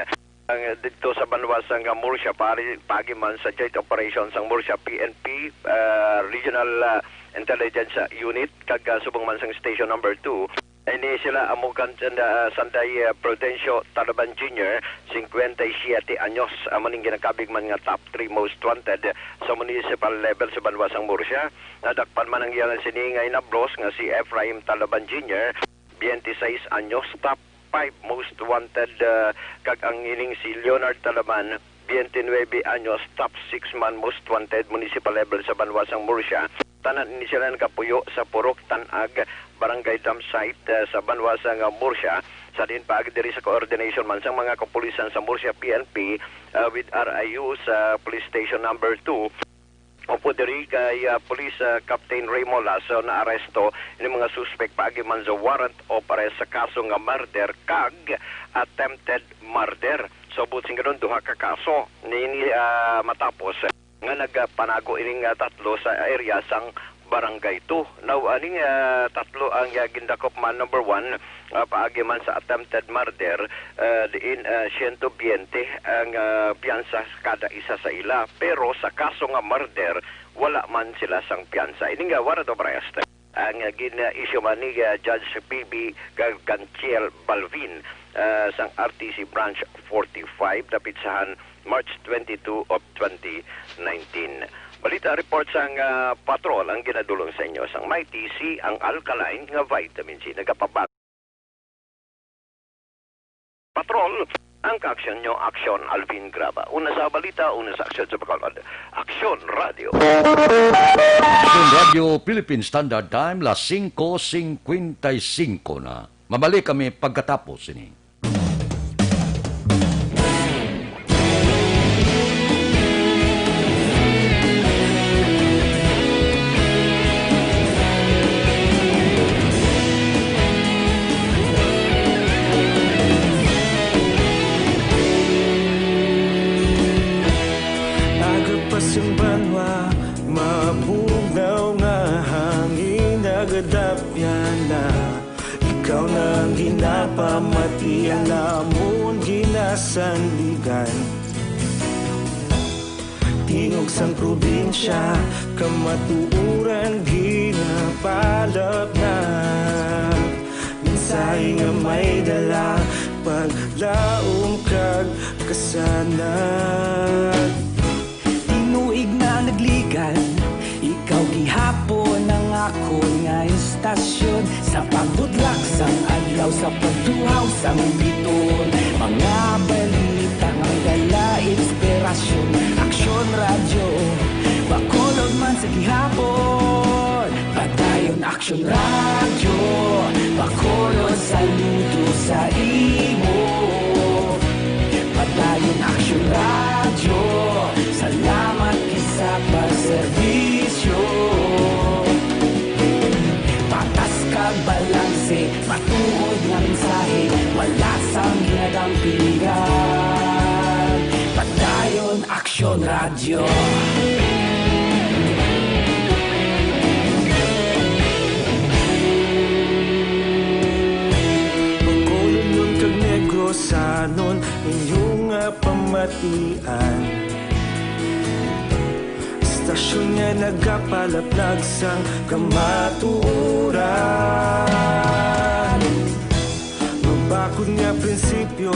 Ang didto sa banwa sang Murcia, pari-, paagi man sa Joint Operations sang Murcia P N P, ah, Regional, ah, Intelligence Unit, kag, ah, subong man sang Station Number Two. Ini sila amo kan, ah, Sanday, ah, Prudencio Talaban Junior, singkwenta y siyete anyos, amo ning ginakabig man nga top three most wanted sa municipal level sa banwa sang Murcia. Nadakpan man ang iya nga sini nga inablos nga si Ephraim Talaban Junior, twenty-six anyos, top five most wanted, ah, kag ang ining si Leonard Talaban, twenty-nuebe anyos, top six man most wanted municipal level sa banwa sang Murcia. Tanan ini sila nagapuyo sa Purok Tanag, Barangay Dam Site, ah, sa banwa sang Murcia. Sa diin paagi diri sa coordination man sang mga kapulisan sa Murcia P N P, ah, with R I U sa Police Station Number Two, Upod diri kay, ah, Police, ah, Captain Remo Lasso, naaresto ini mga suspek paagi man sa warrant of arrest sa kaso nga murder kag attempted murder. So, buot silingon, duha ka kaso nini, ah, matapos nga nagpanago ining, ah, tatlo sa area sang Barangay two. Now, aning, ah, tatlo ang, ah, gindakop man, number one, ah, paagi man sa attempted murder, ah, diin, ah, siyento biyente ang, ah, piyansa kada isa sa ila. Pero sa kaso nga murder, wala man sila sang piyansa. Ini nga warrant of arrest ang, ah, gin-issue man ni, ah, Judge P B Garganchiel Balvin, ah, sang R T C Branch forty-five, napitsahan March twenty-two of twenty nineteen. Balita report sang, ah, patrol ang ginadulong sa inyo sang may T C, ang alkaline nga vitamin C. Nagapabag Patrol, ang kaaksyon nyo, aksyon, Alvin Graba. Una sa balita, una sa aksyon sa Bacolod. Aksyon Radio. Aksyon Radio Philippine Standard Time, las singko singkwenta y singko na. Mabalik kami pagkatapos sini. Aga pa sing banwa, mabugnaw nga hangin, nagadapyan na. Ikaw na ang ginapamati, ang amon ginasandigan. Tingog sang probinsya, kamatuoran ginapalapnag. Mensahe nga may dala, paglaom kag kasanag. Tinuig na nagligan, ikaw gihapon ang akon nga istasyon. Sa pagbutlak sang adlaw, sa pagtuhaw sang bituon, mga balita nga may dala inspirasyon. Aksyon Radyo, Bacolod man sa gihapon. Padayon Aksyon Radyo, Bacolod, saludo sa imo. Padayon Aksyon Radyo, salamat gid sa pagserbisyo. Patas kag balanse, matuod nga mensahe, wala sang ginadampingan. Padayon Aksyon Radyo. Bacolodnon kag Negrosanon, inyo nga pamatian. Istasyon nga nagapalaplag sang kamatuoran. Mabakod nga prinsipyo,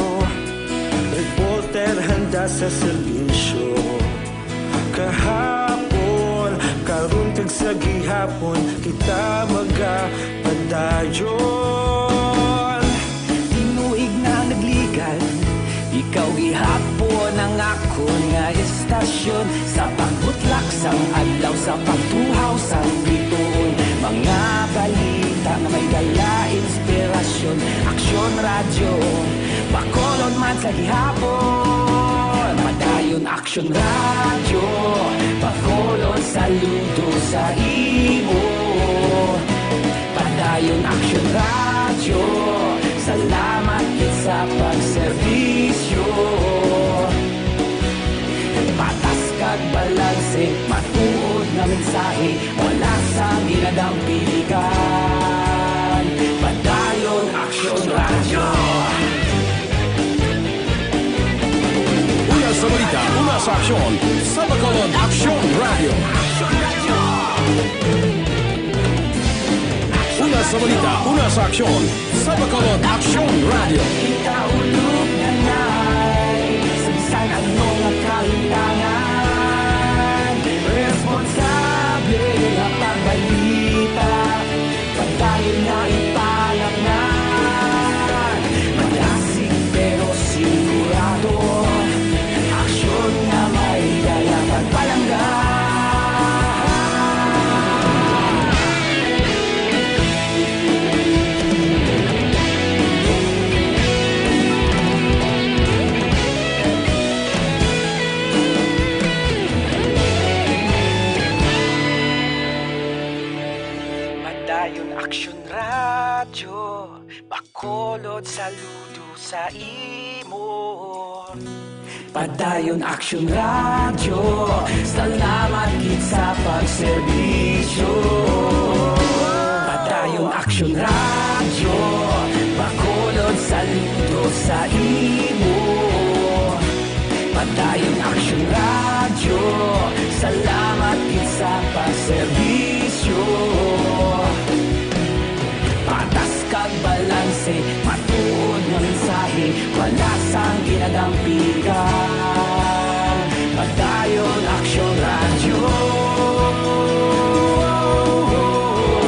reporter handa sa serbisyo. Kahapon, karon kag sa gihapon, kita magapadayon. Tinuig na nagligan, ikaw gihapon ang akon nga istasyon. Sa pagbutlak sang adlaw, sa pagtuhaw sang bituon, mga balita nga may dala inspirasyon. Aksyon Radyo, Bacolod man sa gihapon. Padayon Aksyon Radyo, Bacolod, saludo sa imo. Padayon Aksyon Radyo, salamat gid sa pagserbisyo. Patas kag balanse, matuod nga mensahe, wala sang ginadampingan. Padayon Aksyon Radyo. Una sa balita, una sa aksyon, sa Bacolod Aksyon Radyo. Una sa balita, una sa aksyon, sa Bacolod Aksyon Radyo. Kita ulog nanay sa bisan ano nga kahitangan. Responsable nga pagbalita, padayon nga ipalapngan. Madasig pero sigurado, aksyon nga may dala pagpalangga. Padayon Aksyon Radyo, Bacolod, saludo sa imo. Padayon Aksyon Radyo, salamat gid sa pagserbisyo. Padayon Aksyon Radyo, Bacolod, saludo sa imo. Padayon Aksyon Radyo, salamat gid sa pagserbisyo. Patas kag balanse, matuod nga mensahe, wala sang ginadampigan. Padayon Aksyon Radyo.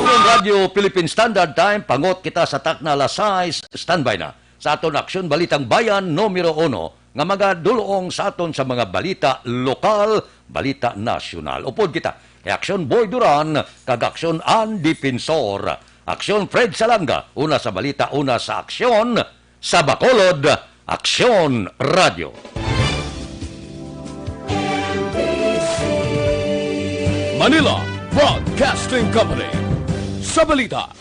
Ang Radyo Philippine Standard Time, pangot kita sa takna alas sais, standby na. Sa aton Aksyon Balitang Bayan numero uno, nga magadul-ong sa aton sa mga balita lokal, balita nasyonal. Upod kita kay Aksyon Boy Duran kag Aksyon An Defensor. Aksyon Fred Salanga, una sa balita, una sa aksyon, sa Bacolod, Aksyon Radyo. Manila Broadcasting Company. Sa balita,